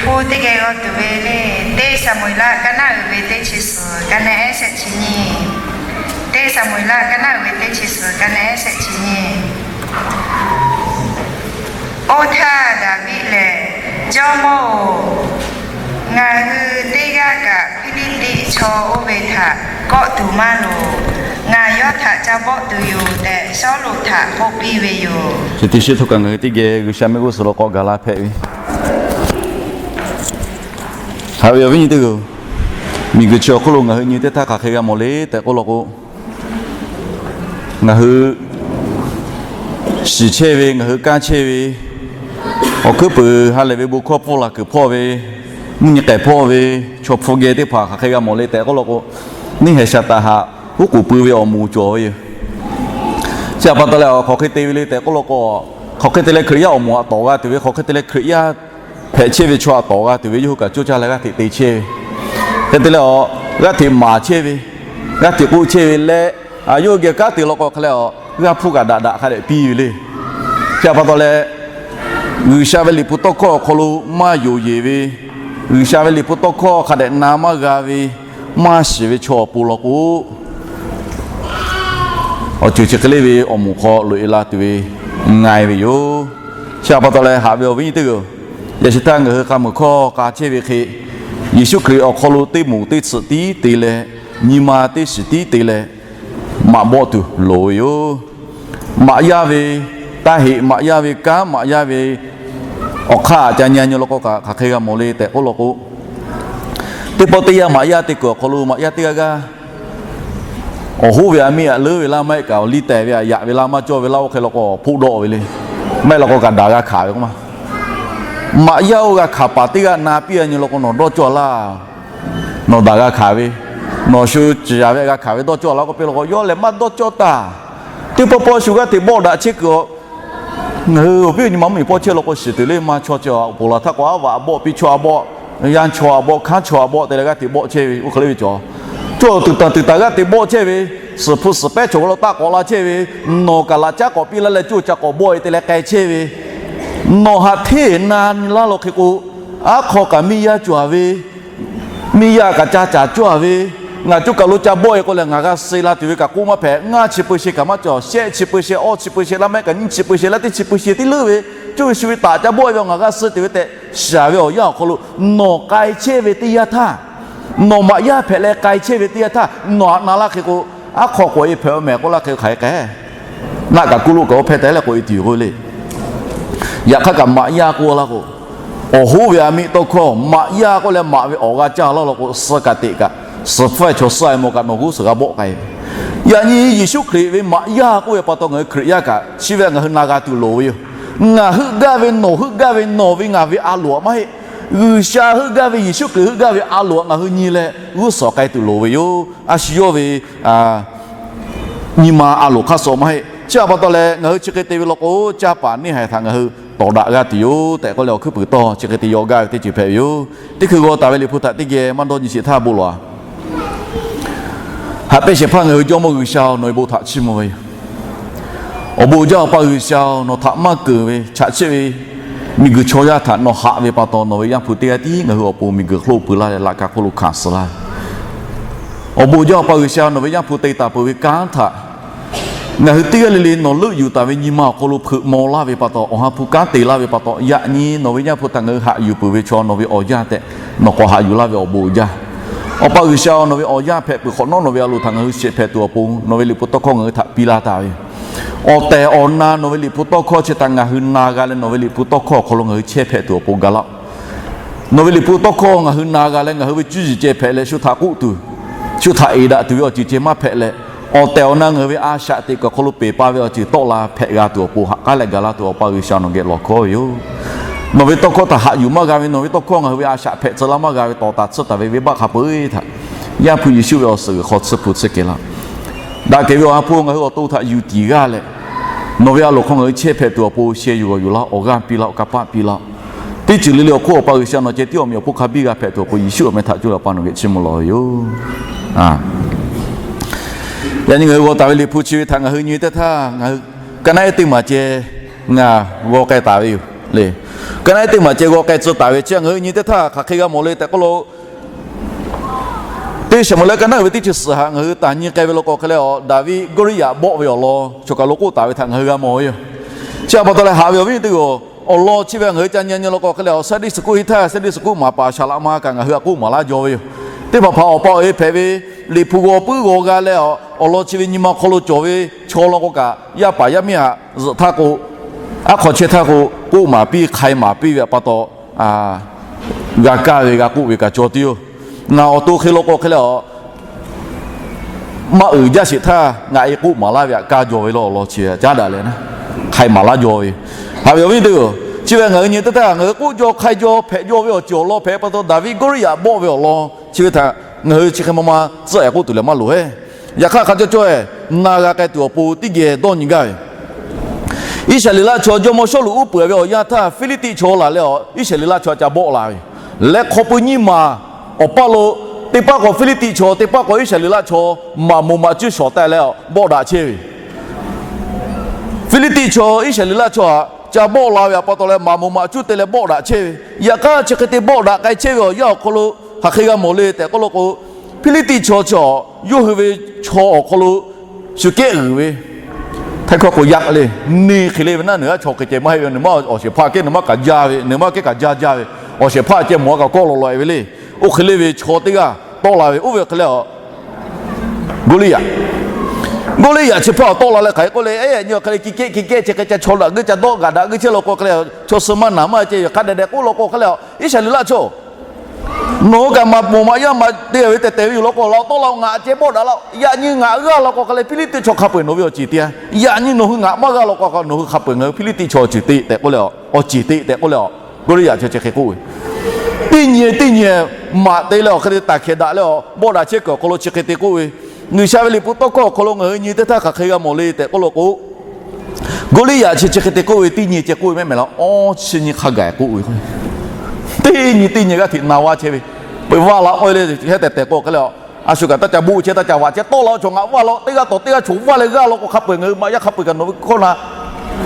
Oˇ teˇ geh g'aw tuˬ ve le, teˇ Saˍmo-eˍlaˆ kaˇ naˉ uiˍ ve teˇ chi suhˍ, kaˇ naˉ ehˉ shehˆ chi nyiˇ. Teˇ Saˍmo-eˍlaˆ kaˇ naˉ uiˍ ve teˇ chi suhˍ, kaˇ naˉ ehˉ shehˆ chi nyiˇ. Oˇ htaˇ Daˍviˆ lehˬ, Jawˇmawˇ-oˬ, ngaˬ hui teˇ g'aˇ kaꞈ Hpiˇliˇtiˆ chaw oˇ ve htaꞈ kawˆ tuˬ maˇ loˍ. Ngaˬ yawˇ htaꞈ ca bawˆ tuˬ yoˬ tehꞈ, Sawˉluꞈ htaꞈ k'oˆ piˇ ve yoˬ. Chi teˇ shiˉ htawˇ kaꞈ ngaˬ hui teˇ geh G'uiˬsha mehˆ g'uˇ suhˍ lo k'awꞈ gaˬ la hpehꞈ ve, haꞈ ve awˬ viˉ nyi teˇ hpaˍ-oˬ, miˬguiˬ chi awˬ hk'oˆ lo ngaˬ hui nyi teˇ htaˇ hk'aˬ hk'e g'a mawˬ le tehꞈ k'oˆ law k'o, ngaˬ hui shiˍ chehˇ ve, ngaˬ hui kanˇ chehˇ ve, awˬ hkuiˉ puiˍ ha lehˬ ve bon hkawˇ pfuhˇ laˬ kuiˬ hpawˇ ve, mvuhˇ nyi k'ehˬ hpawˇ ve, chaw hpu geh teˇ hpaˍ hk'aˬ hk'e g'a mawˬ le tehꞈ k'oˆ law k'o, neˇ haiˬ Saˍtanˍ htaꞈ uˉ k'oˍ pui ve awˬ moˍ cawˬ ve yoˬ. Chi htaꞈ pa taw leh, hk'aˬ hk'e te ve le tehꞈ k'oˆ law k'o, hk'aˬ hk'e te leh Hkriꞈ yaˇ awˬ moˍ htaꞈ tawˍ g'a tuˬ ve, hk'aˬ hk'e te leh Hkriꞈ yaˇ hpehꞈ chehˇ ve chaw htaꞈ tawˍ g'a tuˬ ve, yawˇ hui kaꞈ coˇ caˇ leh g'aˇ hteꞈ te chehˇ ve, hk'e te leh a, g'aˇ hteꞈ maˍ chehˇ ve, g'aˇ hteꞈ k'oˆ chehˇ ve leh, a, yawˇ hui geh kanˉ te law k'o hk'e leh a, g'aˇ hpuˇ kaꞈ daꞈ daꞈ hk'a dehꞈ piˇ ve le. Chi htaꞈ pa taw leh, G'uiˬsha ve Liꞈ hpu tawˇ hkawˇ awˬ hk'aw lo maˇ yonˍ yeˬ ve, G'uiˬsha ve Liꞈ hpu tawˇ hkawˇ hk'a dehꞈ na maˇ g'a ve, maˇ shiˍ ve chaw awˬ pon law k'o, awˬ ceuˬ chi hk'e le ve awˬ moˍ hk'aw loꞈ e la tuˬ ve ngai ve yoˬ. Chi htaꞈ pa taw leh, haꞈ ve awˬ viˉ nyi teˇ hpaˍ-oˬ, yaꞈ shi htaˇ ngaˬ hui k'a muiˬ hkawˇ k'a chehˇ ve hk'e, Yeˍsuˆ Hkriꞈ awˬ hk'aw lo teˇ moˍ teˇ tsuhꞈ tiˉ te leh, nyi ma teˇ shiˍ tiˉ te leh, maꞈ bawˆ tuˬ loˍ ve yoˬ. Maꞈ yaˇ ve, taˇ heꞈ maꞈ yaˇ ve kanˉ, maꞈ yaˇ ve awˬ hk'aˇ ca nyi nyi law k'o kaꞈ hk'aˬ hk'e g'a mawˬ le tehꞈ k'oˆ law k'o, teˇ pawˆ teˇ yanˇ maꞈ yaˇ te kuiˬ awˬ hk'aw lo maꞈ yaˇ teˇ g'aˇ g'aˇ awˬ hoˉ ve a miˇ aꞈ leuˉ ve laˇ maˇ heˆ kaꞈ, awˬ liˇ tehˬ ve aꞈ yaꞈ ve laˇ maˇ cawˇ ve laˇ, oˇ hk'e law k'o hpoˆ dawˆ ve le. Maˇ heˆ law k'o kaꞈ daꞈ g'a hkanˍ ve k'oˆ ma. Maꞈ yaˇ oˇ g'a hkanˍ paˍ teˇ g'aˇ na piˇ a nyi law k'o, nawˬ dawˇ cawˇ laˇ. Nawˬ daꞈ g'a hkanˍ ve, nawˬ shu ciˍ yaˍ ve g'a hkanˍ ve dawˇ cawˇ laˇ k'oˆ piˇ law k'o, yawˇ lehˬ maˇ dawˇ cawˇ taˇ. Teˇ pawˆ pawˆ shu g'aˇ hteꞈ bawˆ daꞈ chehˇ kuiˬ a. Ngaˬ hui awˬ viˉ awˬ nyi ma mvuhˇmiˬ pawˆ chehˇ law k'o, shiˍ tuˬ le maˇ chaw chi awˬ poˬ laˬ htaˇ k'o, aˉ vaꞈ bawˆ piˇ, chaw a bawˆ, yaˇ chaw a bawˆ, hkanˉ chaw a bawˆ te leh g'aˇ hteꞈ bawˆ chehˇ ve, oˇ hk'e le ve cawˬ. Chaw tuˬ tanˬ tuˬ tanˬ g'aˇ hteꞈ bawˆ chehˇ ve, suhˍ hpu suhˍ pehˉ chaw g'aw lo taˆ k'awꞈ la chehˇ ve, nawˬ kaꞈ laꞈ caˉ k'awꞈ piˇ laˇ leh coˇ ca k'awꞈ bawˆ e te leh k'ai chehˇ ve, nawˬ haꞈ hteˇ na nyi laˇ law hk'e k'o, aˉ hk'aw kaꞈ miˇ yaˇ cawˬ ve, miˇ yaˇ kaꞈ ca caˍ cawˇ ve, ngaˬ coˇ kaˬ lo ca bawˆ e k'o lehˬ, ngaˬ g'a suh la tuˬ ve kaꞈ k'oˆ maˇ hpehꞈ. Ngaˇ chi peu sheh kaꞈ maˇ cawˬ, shehˆ chi peu sheh, awˇ chi peu sheh, laˇ maˇ kaꞈ nyiˇ chi peu sheh, laˇ teˇ chi peu sheh tiˉ leuˉ ve, coˇ ve shu ve taˍ ca bawˆ e ve, ngaˬ g'a suh tuˬ ve tehꞈ shaˍ ve awˬ yanˇ awˬ hk'aw lo, nawˬ k'ai chehˇ ve teˇ yanˇ htaˇ, nawˬ maꞈ yaˇ hpehꞈ leh k'ai chehˇ ve teˇ yanˇ htaˇ, nawˬ haꞈ na laˇ hk'e k'o, aˉ hk'aw k'awꞈ e hpehꞈ mehˍ k'oˆ laˇ hk'e hk'aˬ hk'e k'ai. Naˆ kaꞈ kuˇ lo kaꞈ oˇ hpehˇ tehꞈ leh k'awꞈ e tuˬ yoˬ k'oˆ le. Yaꞈ hk'aˇ kaꞈ maꞈ yaˇ k'oˆ laˇ k'o, awˬ hoˉ ve a miˇ tawˇ hkawˇ maꞈ yaˇ k'oˆ leh maꞈ ve awˬ g'a caˇ laˇ law k'o, suh kaꞈ teꞈ kaꞈ, suhˍ hpfuhˇ chaw suh a mawˬ kaꞈ nawˬ g'uˇ suhˍ g'a bawˆ k'ai ve. Yaꞈ nyi Yeˍsuˆ Hkriꞈ ve maꞈ yaˇ k'oˆ ve pa taw ngaˬ hui Hkriꞈ yaˇ kaꞈ chi ve ngaˬ hui na g'a tuˬ loˍ ve yoˬ. Ngaˬ heuˆ gaˇ ve, nawˬ heuˆ gaˇ ve, nawˬ ve ngaˬ ve a loˍ maˇ heˆ. G'uiˬsha heuˆ gaˇ ve, Yeˍsuˆ Hkriꞈ heuˆ gaˇ ve a loˍ ngaˬ hui nyi leh g'uˇ suhˍ k'ai tuˬ loˍ ve yoˬ. A shu yawˇ ve nyi ma a loˍ hk'aˇ suh maˇ heˆ. Chi htaꞈ pa taw leh ngaˬ hui chi hk'e te ve law k'o, caˇ paˍ neˇ haiˬ htaꞈ ngaˬ hui tawˍ daꞈ g'a tuˬ yoˬ tehꞈ k'oˆ leh, awˬ hkuiˉ puiˍ tawˇ chi hk'e te yaw gaˇ ve teˇ ceuˬ hpehꞈ ve yoˬ. Teˇ hkui g'aw taˍ ve Liꞈ hpu htaꞈ teˇ geh maˇ dawˇ nyi sheˍ htaˇ bon lawˬ-a. Haꞈ pehnˇ shehˍ hpaˇ ngaˬ hui Jawˇmawˇ G'uiˬsha-oˬ, nawˬ ve bon htaꞈ chiˇ mvuh ve yoˬ. Awˬ bon uiˍ jaˇ Awˬ pa G'uiˬsha-oˬ, nawˬ htaꞈ maˇ keunˍ ve chaꞈ chiˆ ve miˬguiˬ chaw yaˇ htaꞈ nawˬ haꞈ ve pa taw, nawˬ ve Yaˇ hpu teˇ g'aˇ tiˉ ngaˬ hui awˬ pon miˬguiˬ hk'oˆ lo pui laˇ leh laꞈ ka hk'oˆ lo hkanˍ suh laˇ ve. Awˬ bon uiˍ jaˇ Awˬ pa G'uiˬsha, nawˬ ve Yaˇ hpu te taˍ peuˬ ve kanˉ htaꞈ ngaˬ hui teˇ g'aˇ le le nawˬ leuˆ yuˬ taˍ ve nyi ma awˬ hk'aw lo hpeuꞈ maw laˇ ve pa taw, Awˬ ha hpu kanˉ te laˇ ve pa taw, yaꞈ nyi nawˬ ve Yaˇ hpu htaꞈ ngaˬ hui haꞈ yuˬ peuˬ ve chaw nawˬ ve awˬ yaˇ tehꞈ nawˬ k'awꞈ haꞈ yuˬ laˇ ve awˬ bon uiˍ jaˇ. Awˬ pa G'uiˬsha-oˬ, nawˬ ve awˬ yaˇ hpehꞈ peuˬ hk'awꞈ nawˉ nawˬ ve a loˍ htaꞈ ngaˬ hui shehˍ hpehꞈ tuˬ awˬ pon nawˬ ve Liꞈ hpu tawˇ hkawˇ ngaˬ hui htaꞈ piˇ laˇ taˍ ve yoˬ. Awˬ tehˬ awˬ na nawˬ ve Liꞈ hpu tawˇ hkawˇ chi htaꞈ ngaˬ hui na g'a leh, nawˬ ve Liꞈ hpu tawˇ hkawˇ awˬ hk'aw lo ngaˬ hui chehˇ hpehꞈ tuˬ awˬ pon ga laˇ-oˆ. Nawˬ ve Liꞈ hpu tawˇ hkawˇ ngaˬ hui na g'a leh, ngaˬ hui ve cuˇ yiˍ ceh hpehꞈ leh, shu htaꞈ k'oˆ tuˬ, shu htaꞈ eˍ daꞈ tuˬ ve awˬ ceuˬ ceh maˇ hpehꞈ leh, awˬ tehˬ awˬ na ngaˬ hui ve a shaꞈ teꞈ kuiˬ awˬ hk'aw lo peˬ pa ve awˬ ceuˬ tawˆ la hpehꞈ g'a tuˬ awˬ pon ha k'aˉ leh ga laˇ tuˬ Awˬ pa G'uiˬsha nawˬ geh lawˬ hkawˉ ve yoˬ. Nawˬ ve tawˇ hkawˇ htaꞈ haꞈ yuˬ maˇ g'a ve, nawˬ ve tawˇ hkawˇ ngaˬ hui ve a shaꞈ hpehꞈ tcuh laˇ maˇ g'a ve tawˍ taˍ tsuhˇ taˍ ve venˇbaˆ hk'a peu-eˬ htaꞈ Yaˇ hpu Yeˍsuˆ ve awˬ suhˍ g'uiˬ hk'aw tsuhˇ hpu tsuhˇ kehˬ laˇ. Daꞈ kehˬ ve Awˬ ha hpu ngaˬ hui awˬ to htaꞈ yuˬ tiˍ g'aˇ leh, nawˬ ve a loˍ hk'aw ngaˬ hui chehˇ hpehꞈ tuˬ awˬ pon sheh yuˬ g'awˬ yuˬ laˇ, awˬ g'aˇ piˇ laˇ, awˬ kanˇ paˆ piˇ laˇ. Teˇ ceuˬ le le awˬ hk'oˆ Awˬ pa G'uiˬsha nawˬ ceh tiˉ awˬ meꞈ awˬ hponˇ hk'a biˇ g'a hpehꞈ tuˬ awˬ pon Yeˍsuˆ awˬ meh htaꞈ cuˇ leh Awˬ pa nawˬ geh chiˇ mvuh lawˬ ve yoˬ. Yaꞈ nyi ngaˬ hui g'aw taˍ ve Liꞈ hpu chi ve htaꞈ ngaˬ hui nyi teˇ htaˇ, ngaˬ hui ka naˉ ehˉ teˇ maˬ ceh ngaˬ g'aw k'ai taˍ ve yoˬ le. Ka naˆ ehˉ teˇ maˬ ceh g'aw k'ai tcuh taˍ ve chi ngaˬ hui nyi teˇ htaˇ hk'aˬ hk'e g'a mawˬ le tehꞈ k'oˆ lo, teˇ Saˍmo-eˍlaˆ ka naˆ uiˍ ve teˇ chi suhˍ htaꞈ ngaˬ hui taˍ nyi k'ai ve law k'o hk'e leh, Daˍviˆ Gawˇliˇyaꞈ bawˆ ve awˬ lawn choˬ kaˬ lo k'oˆ taˍ ve htaꞈ ngaˬ hui g'a mawˬ ve yoˬ. Chi a pa taw leh haꞈ ve awˬ viˉ awˬ nyi teˇ g'aˇ, awˬ lawn chi ve ngaˬ hui ca nyi nyi law k'o hk'e leh, Sunday school hiˆ htaˇ Sunday school maˍ paˍ shaˍ laꞈ ma kaꞈ ngaˬ hui htaꞈ k'oˆ maˍ laˇ jaw ve yoˬ. Teˇ hpaˍ hpaˍ awˬ pa awˬ e hpehꞈ ve, liꞈ hpu g'aw puiˉ g'aw g'a leh, awˬ lawn chi ve nyi ma hk'aw lo cawˬ ve chaw law k'o kaꞈ, yaˇ paˍ yaˇ miˇ htaꞈ zuhꞈ htaˇ k'o, aˉ hk'aw chehˇ htaˇ k'o, k'oˆ maˍ piˇ hk'ai maˍ piˇ ve a pa taw, g'a kaˇ ve g'a k'oˆ ve kaꞈ cawˬ tuˬ yoˬ. Ngaˬ awˬ to hk'e law k'o hk'e leh, maˇ uiˍ jaˇ sheˍ htaˇ ngaˬ e k'oˆ maˍ laˇ ve htaꞈ kaˇ jaw ve law awˬ lawn chi caˉ daꞈ leh na, hk'ai maˍ laˇ jaw ve. Haꞈ ve awˬ viˉ teˇ g'aˇ, chi ve ngaˬ hui nyi teˇ htaˇ ngaˬ hui k'oˆ jaw hk'ai jaw hpehꞈ jaw ve awˬ ceuˬ awˬ lawn hpehꞈ pa taw, Daˍviˆ Gawˇliˇyaꞈ bawˆ ve awˬ lawn chi ve htaꞈ ngaˬ hui chi hk'e ma ma tcuhˆ e k'oˆ tuˬ leh maˇ loˍ e. Yaꞈ hk'aˇ hk'a caw caw e na g'a k'ai tuˬ awˬ pon teˇ geh dawˇ nyi gaˇ ve, Iˉsaˍreˍlaˆ chaw jawˇmawˇ Sawˉluꞈ uˉ peunˍ ve awˬ yanˇ htaˇ, Hpiˇliˇtiˆ chaw laˬ leh awˬ Iˉsaˍreˍlaˆ chaw ca bawˆ la ve yoˬ. Leh hk'aw pui nyiˇ maˬ awˬ paˇ lo, teˇ paˉ k'awꞈ Hpiˇliˇtiˆ chaw, teˇ paˉ k'awꞈ Iˉsaˍreˍlaˆ chaw maꞈ moˍ maꞈ cuˇ shawˍ taˍ leh awˬ bawˆ daꞈ chehˇ ve yoˬ. Hpiˇliˇtiˆ chaw Iˉsaˍreˍlaˆ chaw htaꞈ ca bawˆ la ve a pa taw leh maꞈ moˍ maꞈ cuˇ te leh bawˆ daꞈ chehˇ ve. Yaꞈ hk'aˇ chi hk'e te bawˆ daꞈ k'ai chehˇ ve awˬ yanˇ awˬ hk'aw lo hk'aˬ hk'e g'a mawˬ le tehꞈ k'oˆ lo k'o, Hpiˇliˇtiˆ chaw chi yawˇ hui ve chaw awˬ hk'aw lo shu kehˉ g'uiˬ ve, htaiˇ hkawˇ k'o yaꞈ le, neˇ hk'e le ve naˉ, nawˬ hui a chaw hk'e ceh maˇ heˆ ve, nawˬ maˇ awˬ shehˍ hpaˇ kehˉ, nawˬ maˇ kaꞈ jaˇ ve, nawˬ maˇ kehˉ kaꞈ jaˇ jaˇ ve, awˬ shehˍ hpaˇ ceh mawˬ a kaꞈ kawˆ lawˬ lawˬ e ve le. Oˇ hk'e le ve chaw teˇ g'aˇ tawˆ la ve, oˇ ve hk'e leh a Gawˇliˇyaꞈ, Gawˇliˇyaꞈ chi hpaˇ awˬ tawˆ la leh hk'aˬ hk'e k'oˆ le, ehˉ nyi awˬ hk'e le ki kehˉ ki kehˉ chi hk'e ca chaw daꞈ g'euˆ ca dawˆ gaꞈ daꞈ g'euˆ chehˇ law k'o hk'e leh, chaw suh maˇ naˍ maˇ ceh yoˬ hk'a dehꞈ dehꞈ k'oˆ law k'o hk'e leh, Iˉsaˍreˍlaˆ chaw, nawˬ hui kaꞈ maꞈ moˍ maꞈ yaˇ maꞈ te ve tehˬ tehˬ ve yoˬ law k'o, laˬ tawˆ la ngaˬ ceh bawˆ daꞈ la. Yaꞈ nyi ngaˬ g'aˇ law k'o hk'a leh Hpiˇliˇtiˆ chaw hk'a peu-eˬ nawˬ ve awˬ ceˬ te-a. Yaꞈ nyi nawˬ hui ngaˬ maˇ g'aˇ law k'o, nawˬ hui hk'a peu-eˬ ngaˬ hui Hpiˇliˇtiˆ chaw awˬ ceˬ te tehꞈ k'oˆ leh, awˬ ceˬ te tehꞈ k'oˆ leh, Gawˇliˇyaꞈ chi chi hk'e k'oˆ ve. Teˇ nyi teˇ nyi maꞈ te leh awˬ hk'e te taˍ hkehˍ daꞈ leh awˬ bawˆ daꞈ chehˇ kuiˬ awˬ hk'aw lo chi hk'e te k'oˆ ve. G'uiˬsha ve liꞈ hpu tawˇ hkawˇ awˬ hk'aw lo ngaˬ hui nyi teˇ htaˇ hk'aˬ hk'e g'a mawˬ le tehꞈ k'oˆ law k'o, Gawˇliˇyaꞈ chi chi hk'e te k'oˆ ve, teˇ nyi ceh k'oˆ ve mehˉ mehˉ la, awˇ chi nyi hk'a gaˬ k'oˆ ve. Teˇ nyi teˇ nyi g'aˇ hteꞈ na vaˇ chehˇ ve, peuˬ vaˇ la k'oˆ ve le, hehˉ tehˬ tehˬ k'o hk'e leh, a shu kaꞈ taˇ ca boˆ chehˇ taˇ ca vaꞈ chehˇ tawˆ la chaw ngaˬ vaˇ law, teˇ g'aˇ tawˬ teˇ g'aˇ chaw vaˇ leh g'aˇ law k'o hk'a peu-eˬ ngaˬ hui maꞈ yaˇ hk'a peu-eˬ kaꞈ nawˬ ve hkawˇ na,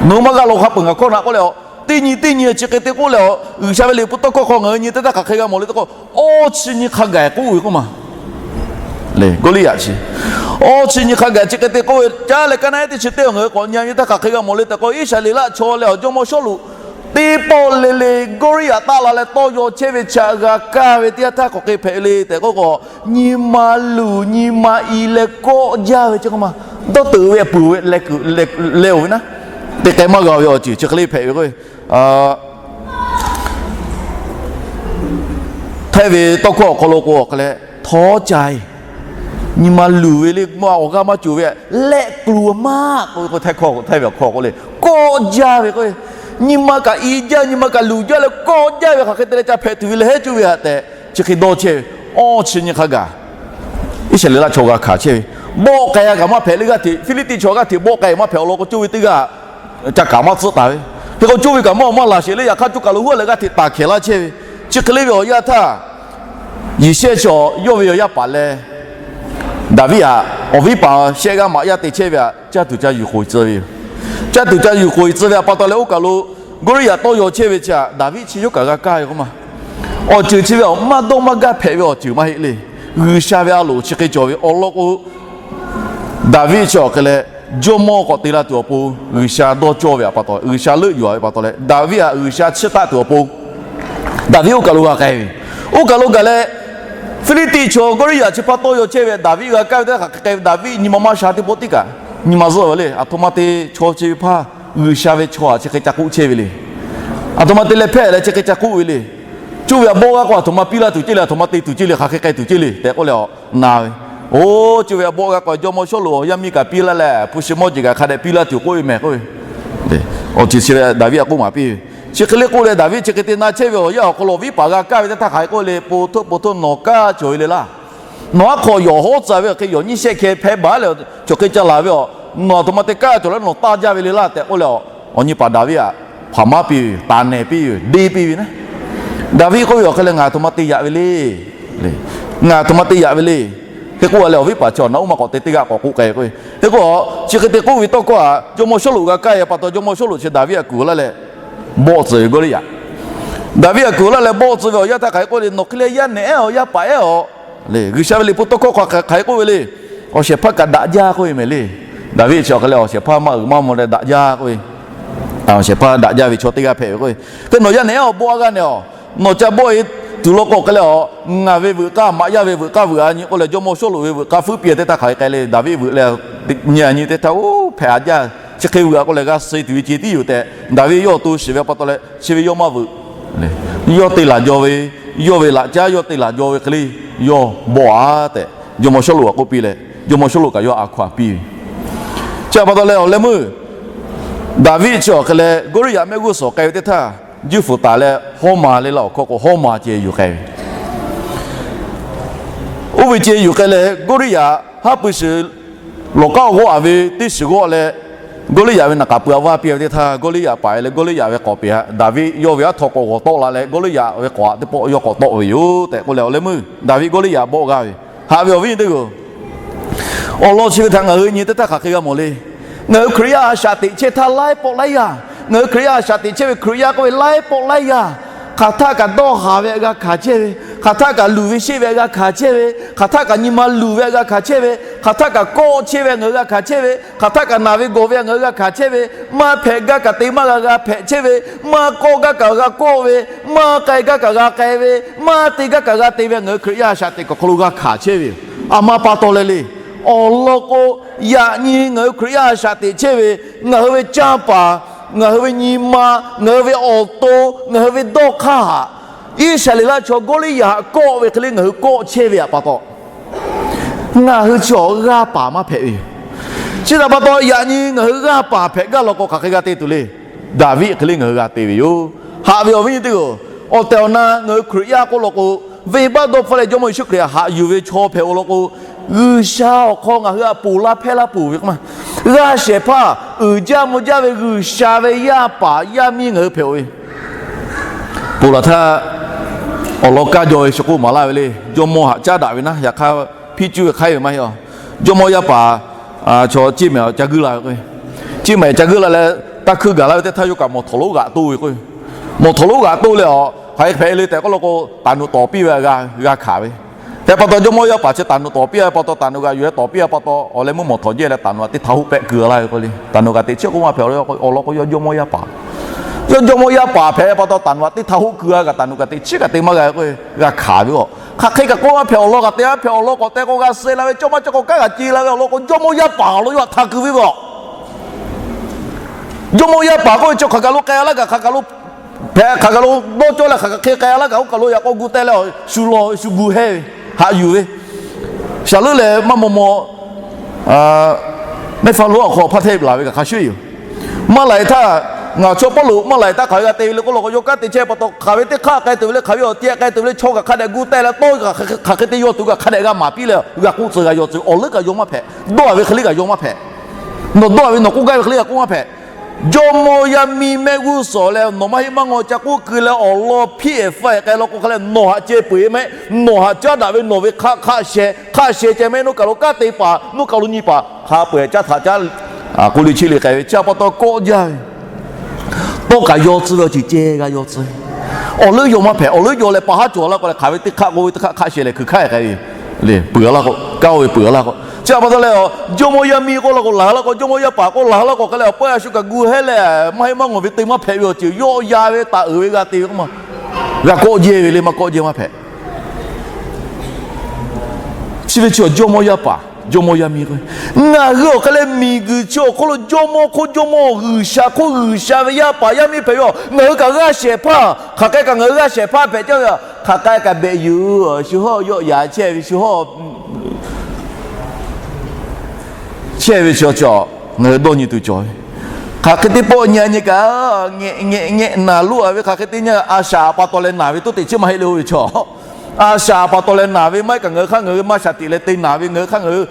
nawˬ hui maˇ g'aˇ law hk'a peu-eˬ ngaˬ hkawˇ na k'oˆ leh, teˇ nyi teˇ nyi chi hk'e te k'oˆ leh, G'uiˬsha ve liꞈ hpu tawˇ hkawˇ hk'aw ngaˬ hui nyi teˇ htaˇ hk'aˬ hk'e g'a mawˬ le tehꞈ k'o, awˇ chi nyi hk'a gaˬ k'oˆ ve k'oˆ ma le. Gawˇliˇyaꞈ chi awˇ chi nyi hk'a gaˬ chi hk'e te k'oˆ ve, caˉ leh ka naˆ ehˉ teˇ chi teˇ awˬ ngaˬ hui k'awꞈ nyi ve teˇ htaˇ hk'aˬ hk'e g'a mawˬ le tehꞈ k'o, Iˉsaˍreˍlaˆ chaw leh awˬ jawˇmawˇ Sawˉluꞈ teˇ pawˆ le le Gawˇliˇyaꞈ taˆ la leh tawˇ yaw chehˇ ve chi htaꞈ g'a kaˇ ve teˇ yanˇ htaˇ hk'aˬ hk'e hpehꞈ ve le tehꞈ k'oˆ k'o, nyi ma luˬ nyi ma i leh kawˆ jaˇ ve chi k'oˆ ma, dawˇ teuꞈ ve peuˬ ve leh oˬ ve naˉ, teˇ k'ai maˇ g'a ve awˬ ceuˬ chi hk'e le hpehꞈ ve k'o, Htaiˇ ve tawˇ hkawˇ awˬ hk'aw lo k'o hk'e leh, htawˇ ca-e, nyi ma luˬ ve le, awˬ g'aˇ maˇ cawˬ ve, leh kluˬ maˇ k'oˆ ve k'o, htaiˇ hkawˇ htaiˇ ve awˬ hkawˇ k'oˆ le, kawˆ jaˇ ve k'o, nyi ma kaꞈ i jaˇ, nyi ma kaꞈ luˬ jaˇ leh kawˆ jaˇ ve hk'aˬ hk'e te leh ca hpehꞈ tuˬ ve lehˬ heˉ cuˇ ve htaꞈ tehꞈ chi hk'e dawˇ chehˇ ve, awˇ chi nyi hk'a gaˬ Iˉsaˍreˍlaˆ chaw g'a hkanˍ chehˇ ve, bawˆ k'ai-a kaꞈ maˇ hpehꞈ le g'aˇ hteꞈ, Hpiˇliˇtiˆ chaw g'aˇ hteꞈ bawˆ k'ai maˇ hpehꞈ awˬ lawn k'o, coˇ ve teˇ g'aˇ ca kaꞈ maˇ tcuhˆ taˍ ve. Hk'e k'o coˇ ve kaꞈ maˇ maˇ laˬ sheˍ le, yaꞈ hk'aˇ coˇ kaˬ lo huˉ leh g'aˇ hteꞈ taˍ hkehˍ laˇ chehˇ ve. Chi hk'e le ve awˬ yanˇ htaˇ, Yeˍsehˇ chaw yawˇ ve awˬ yaˇ paˍ leh Daˍviˆ htaꞈ awˬ viˉ paˍ shehˆ g'aˇ maꞈ yaˇ te chehˇ ve htaꞈ caˇ tuˬ ca yuˬ k'oꞈ-e tcuh ve yoˬ. Caˇ tuˬ ca yuˬ k'oꞈ-e tcuh ve a pa taw leh, oˇ kaˬ lo Gawˇliˇyaꞈ tawˇ yaw chehˇ ve chi htaꞈ Daˍviˆ chi yawˇ kaꞈ g'a kaˇ ve k'oˆ ma. Awˬ ceuˬ chi ve awˬ maˇ dawˇ maˇ gaˇ hpehꞈ ve awˬ ceuˬ maˇ heˆ le. G'uiˬsha ve a loˍ chi hk'e cawˬ ve awˬ lawn k'o, Daˍviˆ chi awˬ hk'e leh jawˇmawˇ k'awꞈ te la tuˬ awˬ pon G'uiˬsha dawˇ cawˇ ve a pa taw, G'uiˬsha leuˆ yuˬ-a ve pa taw leh, Daˍviˆ htaꞈ G'uiˬsha chiˇ taˆ tuˬ awˬ pon Daˍviˆ oˇ kaˬ lo g'a k'ai ve. Oˇ kaˬ lo gaˬ leh, Hpiˇliˇtiˆ chaw Gawˇliˇyaꞈ chi hpaˇ tawˇ yaw chehˇ ve, Daˍviˆ g'a kaˇ ve teˇ hk'aˬ hk'e k'ai ve, Daˍviˆ nyi ma maˇ sha teˇ pawˆ tiˉ kaꞈ nyi ma zuhˆ ve le. Aˬ htoꞈ ma te chaw chi ve hpaˇ G'uiˬsha ve chaw htaꞈ chi hk'e ca k'oˆ chehˇ ve le. Aˬ htoꞈ ma te leh hpehˇ leh chi hk'e ca k'oˆ ve le. Coˇ ve htaꞈ bawˆ g'a k'o, aˬ htoꞈ ma piˇ laˇ tuˬ ceˇ le, aˬ htoꞈ ma te tuˬ ceˇ le, hk'aˬ hk'e k'ai tuˬ ceˇ le tehꞈ k'oˆ leh na ve. Oˇ, coˇ ve htaꞈ bawˆ g'a k'o, jawˇmawˇ Sawˉluꞈ awˬ yaˇ miˇ kaꞈ piˇ laˇ leh, hpu shi mawˇ jeˬ kaꞈ hk'a dehꞈ piˇ laˇ tuˬ k'oˆ ve mehˬ k'oˆ ve. Awˬ ceuˬ chi ve Daˍviˆ htaꞈ k'oˆ maˍ piˇ ve. Chi hk'e le k'oˆ leh, Daˍviˆ chi hk'e te na chehˇ ve awˬ yanˇ awˬ hk'aw lo awˬ viˉ paˍ g'a kaˇ ve teˇ htaˇ hk'aˬ hk'e k'oˆ le, po htoˆ po htoˆ nawˬ kaˇ cawˬ ve le laˇ. Nawˬ aˉ hk'aw yawˬ hawˉ tcuh ve awˬ hk'e yawˬ nyiˇ shehˆ hkeh hpehˇ baˬ leh, chaw hk'e ca laˬ ve aˬ, nawˬ aˬ htoꞈ ma te kaˇ cawˬ leh nawˬ taˇ jaˇ ve le laˇ tehꞈ k'oˆ leh, awˬ nyi paˍ Daˍviˆ htaꞈ hpaˍ maˇ piˇ ve yoˬ, taˍ nehˬ piˇ ve yoˬ, deˇ piˇ ve naˉ. Daˍviˆ k'oˆ ve awˬ hk'e leh, Ngaˬ aˬ htoꞈ ma te yaꞈ ve le. Ngaˬ aˬ htoꞈ ma te yaꞈ ve le. Hk'e k'oˆ leh, awˬ viˉ paˍ chi awˬ naꞈ uˉ ma k'awꞈ te teˇ g'aˇ k'awꞈ k'oˆ k'ai ve k'o, hk'e k'o, chi hk'e te k'oˆ ve tawˇ hkawˇ htaꞈ jawˇmawˇ Sawˉluꞈ g'a kaˇ ve pa taw, jawˇmawˇ Sawˉluꞈ chi Daˍviˆ htaꞈ kuˬ laˇ leh, bawˆ tcuh ve Gawˇliˇyaꞈ. Daˍviˆ aꞈ kuˬ laˇ leh bawˆ tcuh ve awˬ yanˇ htaˇ hk'aˬ hk'e k'oˆ le, Nawˬ hk'e leh yaˇ nehˬ-ehˉ-oˬ, yaˇ paˍ-ehˉ-oˬ le. G'uiˬsha ve liꞈ hpu tawˇ hkawˇ hk'aˬ hk'e k'oˆ ve le. Awˬ shehˍ hpaˇ kaꞈ daꞈ jaˇ k'oˆ ve mehˍ le. Daˍviˆ chi awˬ hk'e leh awˬ shehˍ hpaˇ maˇ uiˍ maˇ mvuh leh daꞈ jaˇ k'oˆ ve, awˬ shehˍ hpaˇ daꞈ jaˇ ve chaw teˇ g'aˇ hpehꞈ ve k'o, hk'e nawˬ yaˇ nehˬ-ehˉ-oˬ, bawˆ a g'aˇ nehˬ-oˬ. Nawˬ ca bawˆ e tuˬ law k'o hk'e leh, ngaˬ ve veuꞈ k'aˇ maꞈ yaˇ ve veuꞈ k'aˇ veuꞈ a nyi k'oˆ leh, jawˇmawˇ Sawˉluꞈ ve veuꞈ k'aˇ fuiˉ piˇ-a teˇ htaˇ hk'aˬ hk'e k'ai le. Daˍviˆ veuꞈ leh nyi a nyi teˇ htaˇ, oˇ hpehꞈ a jaˇ, chi hk'e veuꞈ-a k'oˆ leh g'a suh tuˬ ve ce tiˉ yoˬ tehꞈ Daˍviˆ yawˇ awˬ to shiˍ ve pa taw leh, chi ve yawˇ maˇ veuꞈ le. Yawˇ te laˬ jaw ve, yawˇ ve laꞈ caˉ yawˇ te laˬ jaw ve hk'e le, yawˇ bawˆ-a tehꞈ jawˇmawˇ Sawˉluꞈ aꞈ k'oˆ piˇ leh, jawˇmawˇ Sawˉluꞈ kaꞈ yawˇ a hkaw-anˬ piˇ ve. Chi pa taw leh awˬ leh meuˇ Daˍviˆ chi awˬ hk'e leh Goˇliˇyaꞈ mehˆ g'uˇ suhˍ k'ai ve teˇ htaˇ, juˇ fuˍ taˍ leh Hawˇmaˬ le laˇ awˬ hkawˇ k'o, Hawˇmaˬ ceh yuˬ k'ai ve. Oˇ ve ceh yuˬ k'ai leh, Goˇliˇyaꞈ haˉ pui shiˍ lawˬ k'aˉ awˬ g'awˆ-a ve teˇ shiˍ g'awˆ leh, Goˇliˇyaꞈ ve naˍ k'aˍ pui-a vaˇ piˇ-a ve teˇ htaˇ, Goˇliˇyaꞈ paˍ-e leh Goˇliˇyaꞈ ve k'awꞈ peꞈ-a. Daˍviˆ yawˇ ve aˉ htaw k'awꞈ g'awˬ tawˆ la leh, Goˇliˇyaꞈ ve k'awꞈ-a teˇ pawˆ yawˇ k'awꞈ tawˆ ve yoˬ tehꞈ k'oˆ leh, awˬ leh meuˇ Daˍviˆ Goˇliˇyaꞈ bawˆ g'a ve. Haꞈ ve awˬ viˉ nyi teˇ g'aˇ-oˬ, awˬ lawn chi ve htaꞈ ngaˬ hui nyi teˇ htaˇ hk'aˬ hk'e g'a mawˬ le. Ngaˬ hui Hkriꞈ yaˇ a shaꞈ teꞈ chehˇ htaˇ laiˉ pawˆ laiˉ yaˇ, ngaˬ hui Hkriꞈ yaˇ a shaꞈ teꞈ chehˇ ve Hkriꞈ yaˇ k'oˆ ve laiˉ pawˆ laiˉ yaˇ, hk'aˬ htaˆ kaꞈ dawˇ haˍ ve htaꞈ g'a hkanˍ chehˇ ve, hk'aˬ htaˆ kaꞈ luˬ ve sheˆ ve htaꞈ g'a hkanˍ chehˇ ve, hk'aˬ htaˆ kaꞈ nyi ma luˬ ve htaꞈ g'a hkanˍ chehˇ ve, hk'aˬ htaˆ kaꞈ kawˆ chehˇ ve htaꞈ ngaˬ hui g'a hkanˍ chehˇ ve, hk'aˬ htaˆ kaꞈ naˬ ve gawˬ ve htaꞈ ngaˬ hui g'a hkanˍ chehˇ ve, maˇ hpehꞈ gaˇ kaꞈ te maˇ g'a g'a hpehꞈ chehˇ ve, maˇ kawˆ gaˇ kaꞈ g'a kawˆ ve, maˇ k'ai gaˇ kaꞈ g'a k'ai ve, maˇ te gaˇ kaꞈ g'a te ve ngaˬ hui Hkriꞈ yaˇ a shaꞈ teꞈ kaꞈ hk'aw lo g'a hkanˍ chehˇ ve yoˬ. A ma pa taw leh le, awˬ lawn k'o, yaꞈ nyi ngaˬ hui Hkriꞈ yaˇ a shaꞈ teꞈ chehˇ ve, ngaˬ hui ve canˇ paˍ, ngaˬ hui ve nyi ma, ngaˬ hui ve awˬ to, ngaˬ hui ve dawˇ hk'aˇ htaꞈ Iˉsaˍreˍlaˆ chaw Goˇliˇyaꞈ htaꞈ kawˆ ve hk'e le ngaˬ hui kawˆ chehˇ ve htaꞈ pa taw, ngaˬ hui chaw g'aˇ paˍ maˇ hpehꞈ ve yoˬ. Chi htaꞈ pa taw, yaꞈ nyi ngaˬ hui g'aˇ paˍ hpehꞈ gaˇ law k'o, hk'aˬ hk'e g'a te tuˬ le. Daˍviˆ hk'e le ngaˬ hui g'a te ve yoˬ. Haꞈ ve awˬ viˉ nyi teˇ g'aˇ-oˬ, awˬ tehˬ awˬ na ngaˬ hui Hkriꞈ yaˇ k'oˆ law k'o, venˇbaˆ dawˇ hpfuhˇ leh Jawˇmawˇ Yeˍsuˆ Hkriꞈ htaꞈ haꞈ yuˬ ve chaw hpehꞈ-o law k'o, G'uiˬsha awˬ hk'aw ngaˬ hui htaꞈ ponˬ laˇ hpehˇ laˇ peuˬ ve k'o ma, g'aˇ shehˍ hpaˇ uiˍ jaˇ mvuh jaˇ ve G'uiˬsha ve yaˇ paˍ yaˇ miˇ ngaˬ hui hpehꞈ-o ve. Ponˬ laˬ htaˇ, awˬ lawn kaˇ jaw ve shu k'oˆ maˍ laˇ ve le. Jawˇmawˇ htaꞈ caˉ daꞈ ve naˉ, yaꞈ hk'aˇ hpiˇ cuˇ ve hk'aiˉ ve maˇ heˆ-a. Jawˇmawˇ yaˇ paˍ chaw ceˇ mehˍ ca guiˇ la ve k'o, ceˇ mehˍ ca guiˇ la leh taˇ hkuiˇ gaˬ laˇ ve teˇ htaˇ, yawˇ kaꞈ mawˬ htawnˍ lonˉ g'aꞈ toˇ ve k'o, mawˬ htawnˍ lonˉ g'aꞈ toˇ leh, a hk'aˬ hk'e hpehꞈ le tehꞈ k'oˆ law k'o, taˍ nuˬ tawˍ piˇ ve g'a hkanˍ ve. Hk'e pa taw, jawˇmawˇ yaˇ paˍ chi taˍ nuˬ tawˍ piˇ-a pa taw, taˍ nuˬ g'aꞈ yuˬ leh tawˍ piˇ-a pa taw, awˬ leh meuˇ mawˬ htawnˍ jehˇ leh taˍ nuˬ g'aꞈ teˇ htaˇ hoˆ pehˆ keu laˇ ve k'o le. Taˍ nuˬ g'aꞈ teꞈ chiˉ k'oˆ maˇ hpehꞈ, awˬ lawn k'o yawˇ jawˇmawˇ yaˇ paˍ, yawˇ jawˇmawˇ yaˇ paˍ hpehꞈ pa taw, taˍ nuˬ g'aꞈ teˇ htaˇ hoˆ keu g'a kaꞈ, taˍ nuˬ g'aꞈ teꞈ chiˉ kaꞈ te maˇ g'a ve k'o, g'a hkanˍ ve-o. Hk'aˬ hk'e kaꞈ k'oˆ maˇ hpehꞈ, awˬ lawn g'aꞈ teꞈ maˇ hpehꞈ, awˬ lawn k'awꞈ te k'o g'a suh la ve, cawˇ maˇ cawˇ k'o kanˉ g'a ce la ve, awˬ lawn k'o jawˇmawˇ yaˇ paˍ awˬ lawn yawˇ htaꞈ hkanˍ keu ve-o. Jawˇmawˇ yaˇ paˍ k'oˆ ve chi hk'aˬ kaˬ lo k'ai laˇ kaꞈ, hk'aˬ kaˬ lo hpehꞈ, hk'aˬ kaˬ lo dawˇ cawˇ leh hk'aˬ kaˬ hk'e k'ai laˇ kaꞈ, oˇ kaˬ lo yaꞈ k'aw gu teh leh shu law shu gu hehˇ ve, haꞈ yuˬ ve, shaˍ leuˉ leh maˇ maw maw, mehˆ hpaˇ lonˉ awˬ hk'aw hpaˇ htehˇ laˬ ve kaꞈ hk'a shuˍ yoˬ. Maˇ laˬ-e htaˇ, ngaˬ chaw Pawˇluꞈ maˇ laˬ-e htaˇ hk'aˬ hk'e g'a te ve le k'oˆ law k'o, yawˇ kanˉ te chehˇ pa taw, hk'aˬ ve teˇ hk'aˇ k'ai tuˬ ve le, hk'aˬ ve awˬ ti k'ai tuˬ ve le, chaw kaꞈ hk'a dehꞈ gu teh leh tawˇ kaꞈ hk'aˬ hk'e te yaw tuˬ kaꞈ hk'a dehꞈ g'a maˍ piˇ leh g'a k'oˆ tcuh g'a yaw tcuh, awˬ leuˉ kaꞈ yaw maˇ hpehꞈ. Dawˇ-a ve hk'e le kaꞈ yaw maˇ hpehꞈ. Nawˬ dawˇ-a ve nawˬ k'oˆ gaˇ ve hk'e le kaꞈ k'oˆ maˇ hpehꞈ. Jawˇmawˇ yaˇ miˇ mehˆ g'uˇ suhˍ leh nawˬ maˇ heˆ maˇ ngaw ca k'oˆ keu leh awˬ lawn hpiˇ-ehˍ faˇ-ehˍ k'ai law k'o hk'a leh, nawˬ htaꞈ ceh peu-eˬ maˇ heˆ. Nawˬ htaꞈ caˉ daꞈ ve nawˬ ve hk'aˆ hk'aˆ sheh, hk'aˆ sheh ceh maˇ heˆ, nawˬ kaˬ lo kanˉ te paˍ, nawˬ kaˬ lo nyi paˍ, hk'a peu-eˬ caˉ htaꞈ caˉ, k'oˆ liˇ chi liˇ k'ai ve chi pa taw kawˆ jaˇ ve. Tawˇ kaꞈ yaw tcuh ve awˬ ceuˬ ceh g'a yaw tcuh. Awˬ leuˉ yaw maˇ hpehꞈ. Awˬ leuˉ yaw leh pa haˉ cawˬ laˇ k'o leh, hk'aˬ ve teˇ hk'aˆ k'oˆ ve teˇ hk'aˆ hk'aˆ sheh leh hkui hk'aˆ-e k'ai ve, le peuˬ laˇ k'o, kanˉ oˇ ve peuˬ laˇ k'o, chi pa taw leh, jawˇmawˇ yaˇ miˇ k'oˆ laˇ k'o laˬ laˇ k'o, jawˇmawˇ yaˇ paˍ k'oˆ laˬ laˇ k'o hk'a leh, awˬ pawehˇ a shu kaꞈ gu hehˇ leh maˇ heˆ maˇ ngaw ve te maˇ hpehꞈ ve awˬ ceuˬ yawˆ yan ve taˍ uiˍ ve g'a te ve k'o ma, g'a kawˆ jehˇ ve le, maˇ kawˆ jehˇ maˇ hpehꞈ. Chi ve chi awˬ jawˇmawˇ yaˇ paˍ, jawˇmawˇ yaˇ miˇ k'o, ngaˬ hui awˬ hk'e leh miˬguiˬ chi awˬ hk'oˆ lo jawˇmawˇ hk'oˆ jawˇmawˇ, G'uiˬsha hk'oˆ G'uiˬsha ve yaˇ paˍ yaˇ miˇ hpehꞈ ve-o. Ngaˬ hui kaꞈ g'aˇ shehˍ hpaˇ, hk'aˬ hk'e kaꞈ ngaˬ hui g'aˇ shehˍ hpaˇ hpehꞈ cawˇ ve, hk'aˬ hk'e kaꞈ behꞈ yuˬ, shu hawˇ yawˆ yan chehˇ ve, shu hawˇ chehˇ ve chi cawˬ, ngaˬ hui dawˇ nyi tuˬ cawˬ ve. Hk'aˬ hk'e teˇ pawˆ nyi a nyi kaꞈ, ngeh ngeh ngeh naˬ loˆ-a ve hk'aˬ hk'e teˇ nyi a shaꞈ pa taw leh naˬ ve toˇ teꞈ chiˉ maˇ heˆ le oˇ ve chaw. A shaꞈ pa taw leh naˬ ve maˇ heˆ kaꞈ ngaˬ hui hk'aˇ ngaˬ hui maˇ shaˍ tiꞈ leh te naˬ ve, ngaˬ hui hk'aˇ ngaˬ hui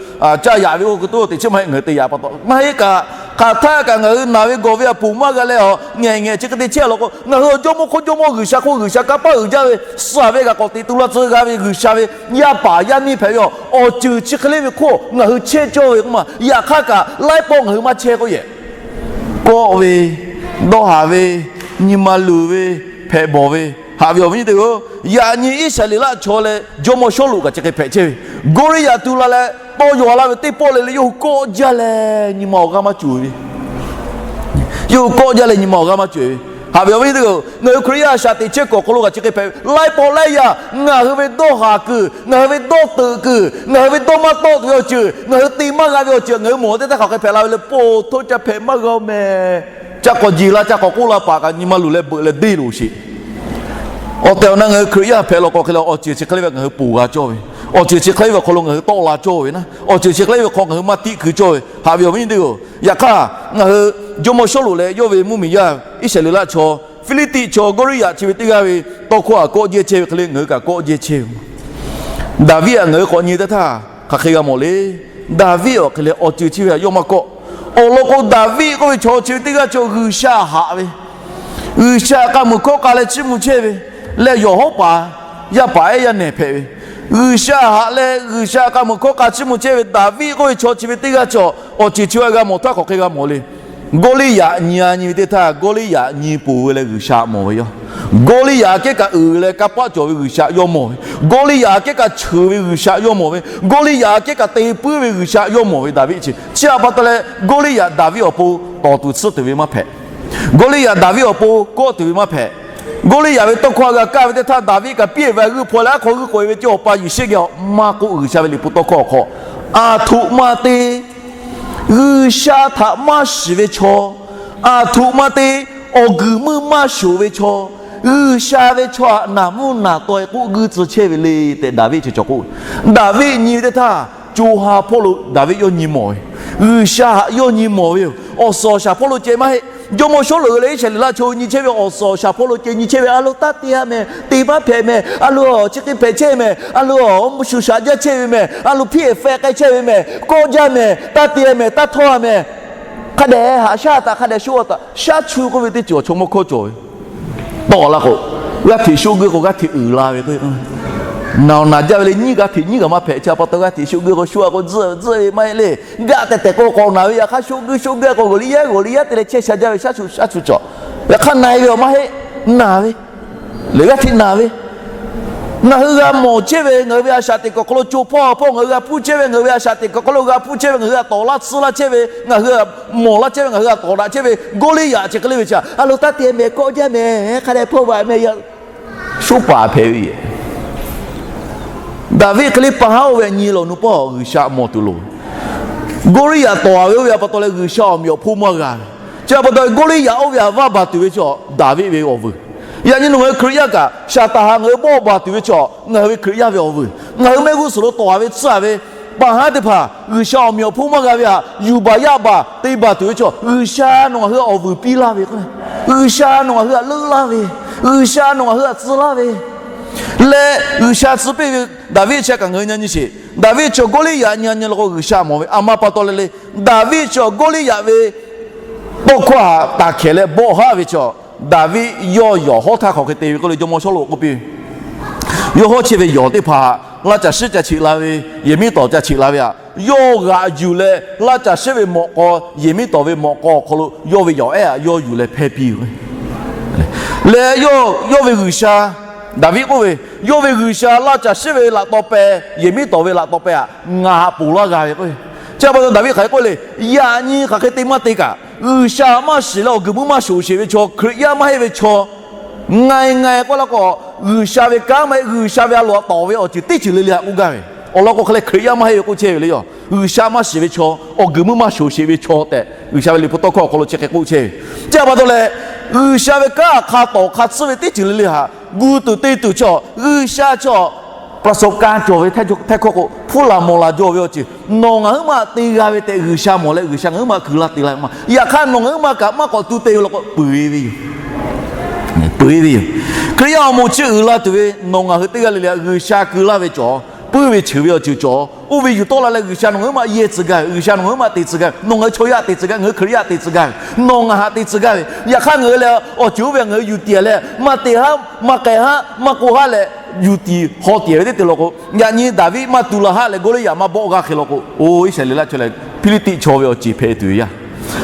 caˇ yaꞈ ve oˇ hk'e toˇ teꞈ chiˉ maˇ heˆ, ngaˬ hui te yaꞈ pa taw maˇ heˆ kaꞈ, hk'aˬ htaˆ kaꞈ ngaˬ hui naˬ ve gawˬ ve a poˬ maˇ g'a leh a, ngeh ngeh chi hk'e te chehˇ law k'o, ngaˬ hui awˬ jawˇmawˇ hk'oˆ jawˇmawˇ G'uiˬsha hk'oˆ G'uiˬsha kanˇ paˆ uiˍ jaˇ ve, suh ve kaꞈ k'awꞈ teꞈ tu la tcuh g'a ve G'uiˬsha ve yaˇ paˍ yaˇ miˇ hpehꞈ ve a, awˬ ceuˬ chi hk'e le ve hk'oˆ ngaˬ hui chehˇ cawˇ ve k'oˆ ma, yaꞈ hk'aˇ kaꞈ laiˉ pawˆ ngaˬ hui maˇ chehˇ k'oˆ yehˬ. Kawˆ ve, dawˇ haˍ ve, nyi ma luˬ ve, hpehꞈ bawˬ ve. Haꞈ ve awˬ viˉ nyi teˇ hpaˍ-oˬ, yaꞈ nyi Iˉsaˍreˍlaˆ chaw leh jawˇmawˇ Sawˉluꞈ kaꞈ chi hk'e hpehꞈ chehˇ ve. Gawˇliˇyaꞈ tu la leh tawˇ yaw la ve teˇ pawˆ leh leh yawˇ hui kawˆ jaˇ leh nyi ma awˬ g'aˇ maˇ cawˬ ve. Yawˇ hui kawˆ jaˇ leh nyi ma awˬ g'aˇ maˇ cawˬ ve. Haꞈ ve awˬ viˉ nyi teˇ hpaˍ-oˬ, ngaˬ hui Hkriꞈ yaˇ a shaꞈ teꞈ chehˇ kuiˬ awˬ hk'aw lo kaꞈ chi hk'e hpehꞈ ve. Laiˉ pawˆ laiˉ yaˇ ngaˬ hui ve dawˇ haˍ kuiˬ, ngaˬ hui ve dawˇ teuꞈ kuiˬ, ngaˬ hui ve dawˇ maˇ tawˆ tuˬ ve awˬ ceuˬ, ngaˬ hui te maˇ g'a ve awˬ ceuˬ ngaˬ hui mawˬ teˇ htaˇ hk'aˬ hk'e hpehꞈ la ve le, po htoˇ ca hpehꞈ maˇ g'a-oˬ meh. Ca k'awꞈ jeˬ la, ca k'awꞈ k'oˆ la paˍ kaꞈ nyi ma luˬ leh beuꞈ leh deˇ loˬ sheˍ. Awˬ tehˬ awˬ na ngaˬ hui Hkriꞈ yaˇ hpehꞈ law k'o hk'e leh awˬ ceuˬ chi hk'e le ve ngaˬ hui ponˬ g'a cawˇ ve, awˬ ceuˬ chi hk'e le ve awˬ hk'aw lo ngaˬ hui tawˆ la cawˇ ve naˉ, awˬ ceuˬ chi hk'e le ve hk'aw ngaˬ hui maˇ tiˆ keu cawˇ ve. Haꞈ ve awˬ viˉ nyi teˇ-oˬ, yaꞈ hk'aˇ ngaˬ hui jawˇmawˇ Sawˉluꞈ leh yawˇ ve mvuhˇmiˬ yaˇ Iˉsaˍreˍlaˆ chaw Hpiˇliˇtiˆ chaw Gawˇliˇyaꞈ chi ve teˇ g'aˇ ve tawˇ hkawˇ htaꞈ kawˆ jehˇ chehˇ ve hk'e le ngaˬ hui kaꞈ kawˆ jehˇ chehˇ ve. Daˍviˆ htaꞈ ngaˬ hui k'awꞈ nyi teˇ htaˇ hk'aˬ hk'e g'a mawˬ le. Daˍviˆ awˬ hk'e leh awˬ ceuˬ chi ve htaꞈ yawˇ maˇ kawˆ. Awˬ lawn k'o, Daˍviˆ k'oˆ ve chaw chi ve teˇ g'aˇ cawˬ G'uiˬsha haꞈ ve, G'uiˬsha k'a muiˬ hkawˇ k'a leh chiˇ mvuh chehˇ ve, leh yawˬ hawˉ paˍ yaˇ paˍ ehˉ yaˇ nehˬ hpehꞈ ve. G'uiˬsha haꞈ leh G'uiˬsha k'a muiˬ hkawˇ k'a chiˇ mvuh chehˇ ve Daˍviˆ k'oˆ ve chaw chi ve teˇ g'aˇ cawˬ awˬ ceuˬ chi ve g'a mawˬ htaˇ hk'aˬ hk'e g'a mawˬ le. Gawˇliˇyaꞈ nyi-a nyi ve teˇ htaˇ, Gawˇliˇyaꞈ nyi poˬ ve leh G'uiˬsha mawˬ ve yoˬ. Gawˇliˇyaꞈ aꞈ kehˉ kaꞈ uiˍ leh kanˇ paˆ cawˬ ve G'uiˬsha yawˇ mawˬ ve. Gawˇliˇyaꞈ aꞈ kehˉ kaꞈ cheuˬ ve G'uiˬsha yawˇ mawˬ ve. Gawˇliˇyaꞈ aꞈ kehˉ kaꞈ te puiˉ ve G'uiˬsha yawˇ mawˬ ve Daˍviˆ chi. Chi htaꞈ pa taw leh Gawˇliˇyaꞈ Daˍviˆ awˬ pon tawˍ tuˬ tsuhˇ tuˬ ve maˇ hpehꞈ. Gawˇliˇyaꞈ Daˍviˆ awˬ pon kawˆ tuˬ ve maˇ hpehꞈ. Gawˇliˇyaꞈ ve tawˇ hkawˇ g'a kaˇ ve teˇ htaˇ, Daˍviˆ kaꞈ piˇ-eˍ ve g'uiˇ hpaw leh aˉ hk'aw g'uiˇ k'oꞈ-e ve ceh awˬ pa Yeˍsiˆ geh maˇ k'oˆ, G'uiˬsha ve Liꞈ hpu tawˇ hkawˇ awˬ hk'aw, aˬ htoꞈ ma te G'uiˬsha htaꞈ maˇ shiˍ ve chaw, aˬ htoꞈ ma te awˬ guiˬ meuˇ maˇ shoˍ ve chaw, G'uiˬsha ve chaw htaꞈ naˬ mvuhˇ naˬ taw-e k'oˆ g'uiˇ tcuh chehˇ ve le tehꞈ Daˍviˆ chi cawˬ k'oˆ. Daˍviˆ nyi ve teˇ htaˇ, co ha hpawˇ lo Daˍviˆ yawˇ nyi mawˬ ve, G'uiˬsha htaꞈ yawˇ nyi mawˬ ve yoˬ. Awˬ suhˍ awˬ shaˍ hpawˇ lo ceh maˇ heˆ. Jawˇmawˇ Sawˉluꞈ leh Iˉsaˍreˍlaˆ chaw nyi chehˇ ve awˬ suhˍ awˬ shaˍ hpawˇ lo ceh nyi chehˇ ve, a lo taˇ te-a mehˍ, te maˇ hpehꞈ mehˍ, a lo chi hk'e hpehꞈ chehˇ mehˍ, a lo awˬ mvuhˇ shuˍ shaꞈ jaˇ chehˇ ve mehˍ, a lo hpiˇ-eˍ fehꞈ k'ai chehˇ ve mehˍ, kawˆ jaˇ mehˍ, taˇ te-a mehˍ, taˇ htawˇ-a mehˍ, hk'a dehꞈ haꞈ shaˉ taꞈ hk'a dehꞈ shoˆ-a taꞈ shaˉ chu k'oˆ ve teˇ ceuˬ awˬ chaw mawˇ hkawˇ cawˬ ve. Tawˆ la k'o, g'aˇ hteꞈ shoˆ guiˇ k'o g'aˇ hteꞈ uiˍ la ve k'o, naˬ awˬ naˬ jaˇ ve le nyiˇ g'aˇ hteꞈ nyiˇ g'aˇ maˇ hpehꞈ. Chi pa taw g'aˇ hteꞈ shoˆ guiˇ k'o shoˆ-a k'o tzuhˆ tzuhˆ ve maˇ heˆ le. G'aˇ tehˬ tehˬ k'o k'awꞈ naˬ ve, yaꞈ hk'aˇ shoˆ guiˇ shoˆ guiˇ k'o g'oˬ liˇ yaˇ g'oˬ liˇ yaˇ te leh chehˇ sha jaˇ ve shaˉ chu shaˉ chu cawˬ. Yaꞈ hk'aˇ na-e ve awˬ maˇ heˆ, naˬ ve, lehˬ g'aˇ hteꞈ naˬ ve. Ngaˬ hui g'a mawˬ chehˇ ve, ngaˬ hui ve a shaꞈ teꞈ kuiˬ awˬ hk'aw lo co hpawˇ hpawˇ ngaˬ hui g'a hpuˇ chehˇ ve, ngaˬ hui ve a shaꞈ teꞈ kuiˬ awˬ hk'aw lo g'a hpuˇ chehˇ ve, ngaˬ hui g'a tawˍ laˇ tsuhˇ laˇ chehˇ ve, ngaˬ hui g'a mawˬ laˇ chehˇ ve, ngaˬ hui g'a tawˍ daꞈ chehˇ ve, Gawˇliˇyaꞈ chi hk'e le ve chi, a lo taˇ te mehˍ, kawˆ jaˇ mehˍ, hk'a dehꞈ hpawˇ baˬ mehˍ, yaꞈ shoˆ paˍ hpehꞈ ve yoˬ. Daˍviˆ hk'e le pa haˉ oˇ ve nyi lawˬ nu pawˆ G'uiˬsha mawˬ tuˬ loˬ. Gawˇliˇyaꞈ tawˍ-a ve oˇ ve a pa taw leh G'uiˬsha awˬ meꞈ awˬ hponˇ maˇ g'a ve. Chi pa taw Gawˇliˇyaꞈ oˇ ve htaꞈ vaˇ baˬ tuˬ ve chaw Daˍviˆ ve awˬ vuiˬ. Yaꞈ nyi nawˬ ngaˬ hui Hkriꞈ yaˇ kaꞈ Saˍtanˍ htaꞈ ngaˬ hui bawˆ baˬ tuˬ ve chaw ngaˬ hui ve Hkriꞈ yaˇ ve awˬ vuiˬ. Ngaˬ hui mehˆ g'uˇ suhˍ lo tawˍ-a ve tsuhˇ-a ve pa haˉ teˇ hpaˍ G'uiˬsha awˬ meꞈ awˬ hponˇ maˇ g'a ve htaꞈ yuˬ baˬ yaˇ baˬ te baˬ tuˬ ve chaw G'uiˬsha nawˬ ngaˬ hui htaꞈ awˬ vuiˬ piˇ laˇ ve k'o, G'uiˬsha nawˬ ngaˬ hui htaꞈ leuˆ laˇ ve, G'uiˬsha nawˬ ngaˬ hui htaꞈ tcuh laˇ ve leh G'uiˬsha tcuh piˇ ve Daˍviˆ chi kaꞈ ngaˬ hui nyi nyi sheˍ. Daˍviˆ chaw Gawˇliˇyaꞈ nyi nyi la k'o G'uiˬsha mawˬ ve a ma pa taw leh le. Daˍviˆ chaw Gawˇliˇyaꞈ ve tawˇ hkawˇ htaꞈ taˍ hkehˍ leh bawˆ haˉ ve chaw Daˍviˆ yawˇ yawˬ hawˉ htaˇ hk'aˬ hk'e te ve k'oˆ le, Jawˇmawˇ Sawˉluꞈ k'oˆ piˇ ve, yawˇ hawˉ chehˇ ve yawˬ teˇ hpaˍ laˇ caˬ shiˉ ca cheꞈ la ve, yehˬ miˉ tawˍ ca cheꞈ la ve htaꞈ yawˇ g'aꞈ yuˬ leh laˇ caˬ shiˉ ve mawꞈ k'aw, yehˬ miˉ tawˍ ve mawꞈ k'aw awˬ hk'aw lo yawˇ ve yawˬ ehˉ htaꞈ yawˇ yuˬ leh hpehˇ piˇ ve leh yawˇ, yawˇ ve G'uiˬsha, Daˍviˆ k'oˆ ve, yawˇ ve G'uiˬsha laˇ caˬ shiˉ ve laꞈ taw peh, yehˬ miˉ tawˍ ve laꞈ taw peh htaꞈ ngaˬ htaꞈ ponˬ laˇ g'a ve k'o. Chi pa taw Daˍviˆ hk'aˬ hk'e k'oˆ le, yaꞈ nyi hk'aˬ hk'e te maˇ te kaꞈ, G'uiˬsha maˇ shiˍ leh awˬ guiˬ meuˇ maˇ shoˍ sheˍ ve chaw, Hkriꞈ yaˇ maˇ heˆ ve chaw, ngaˬ ngaˬ k'oˆ la k'o, G'uiˬsha ve kanˉ maˇ heˆ, G'uiˬsha ve a loˍ htaꞈ tawˍ ve awˬ ceuˬ teˇ ceuˬ le le htaꞈ k'oˆ gaˇ ve. Awˬ lawn k'o hk'e leh Hkriꞈ yaˇ maˇ heˆ ve k'oˆ chehˇ ve le yoˬ. G'uiˬsha maˇ shiˍ ve chaw, awˬ guiˬ meuˇ maˇ shoˍ sheˍ ve chaw tehꞈ G'uiˬsha ve Liꞈ hpu tawˇ hkawˇ awˬ hk'aw lo chi hk'e k'oˆ chehˇ ve. Chi pa taw leh, G'uiˬsha ve kanˉ htaꞈ hk'a tawˍ hk'a tsuhˇ ve teˇ ceuˬ le le htaꞈ gu tuˬ te tuˬ chaw, G'uiˬsha chaw ประสบการณ์ cawˬ ve htaiˇ hkawˇ k'o, hpuˇ laˬ mawˬ laˬ jaw ve awˬ ceuˬ nawˬ ngaˬ huiˉ maˬ te g'a ve tehꞈ G'uiˬsha mawˬ leh G'uiˬsha ngaˬ huiˉ maˬ kuiˬ laˇ te laˇ ve maˇ. Yaꞈ hk'aˇ nawˬ ngaˬ huiˉ maˬ kaꞈ maˇ k'awꞈ tu te ve law k'o, peuˬ ve yoˬ. Peuˬ ve yoˬ. Hkriꞈ yaˇ awˬ moˍ chi uiˍ la tuˬ ve nawˬ ngaˬ hui teˇ g'aˇ le le htaꞈ G'uiˬsha kuiˬ laˇ ve cawˬ, puiˉ ve cheuˬ ve awˬ ceuˬ cawˬ, oˇ ve yuˬ tawˆ la leh G'uiˬsha nawˬ ngaˬ huiˉ maˬ yehˇ tcuh gaˇ ve, G'uiˬsha nawˬ ngaˬ huiˉ maˬ te tcuh gaˇ ve, nawˬ ngaˬ hui chaw yaˇ te tcuh gaˇ ve, ngaˬ hui Hkriꞈ yaˇ te tcuh gaˇ ve, nawˬ ngaˬ htaꞈ te tcuh gaˇ ve. Yaꞈ hk'aˇ ngaˬ hui lehˬ awˬ ceuˬ oˇ ve ngaˬ hui yuˬ tiˍ leh maˇ te haˉ, maˇ k'ai haˉ, maˇ k'oˆ haˉ leh yuˬ tiˍ haw tiˍ ve teˇ te law k'o, yaꞈ nyi Daˍviˆ maˇ tu la haˉ leh Gawˇliˇyaꞈ maˇ bawˆ g'aˇ hk'e law k'o, oˇ Iˉsaˍreˍlaˆ chaw lehˬ Hpiˇliˇtiˆ chaw ve awˬ ceuˬ hpehꞈ tuˬ ve yaˇ.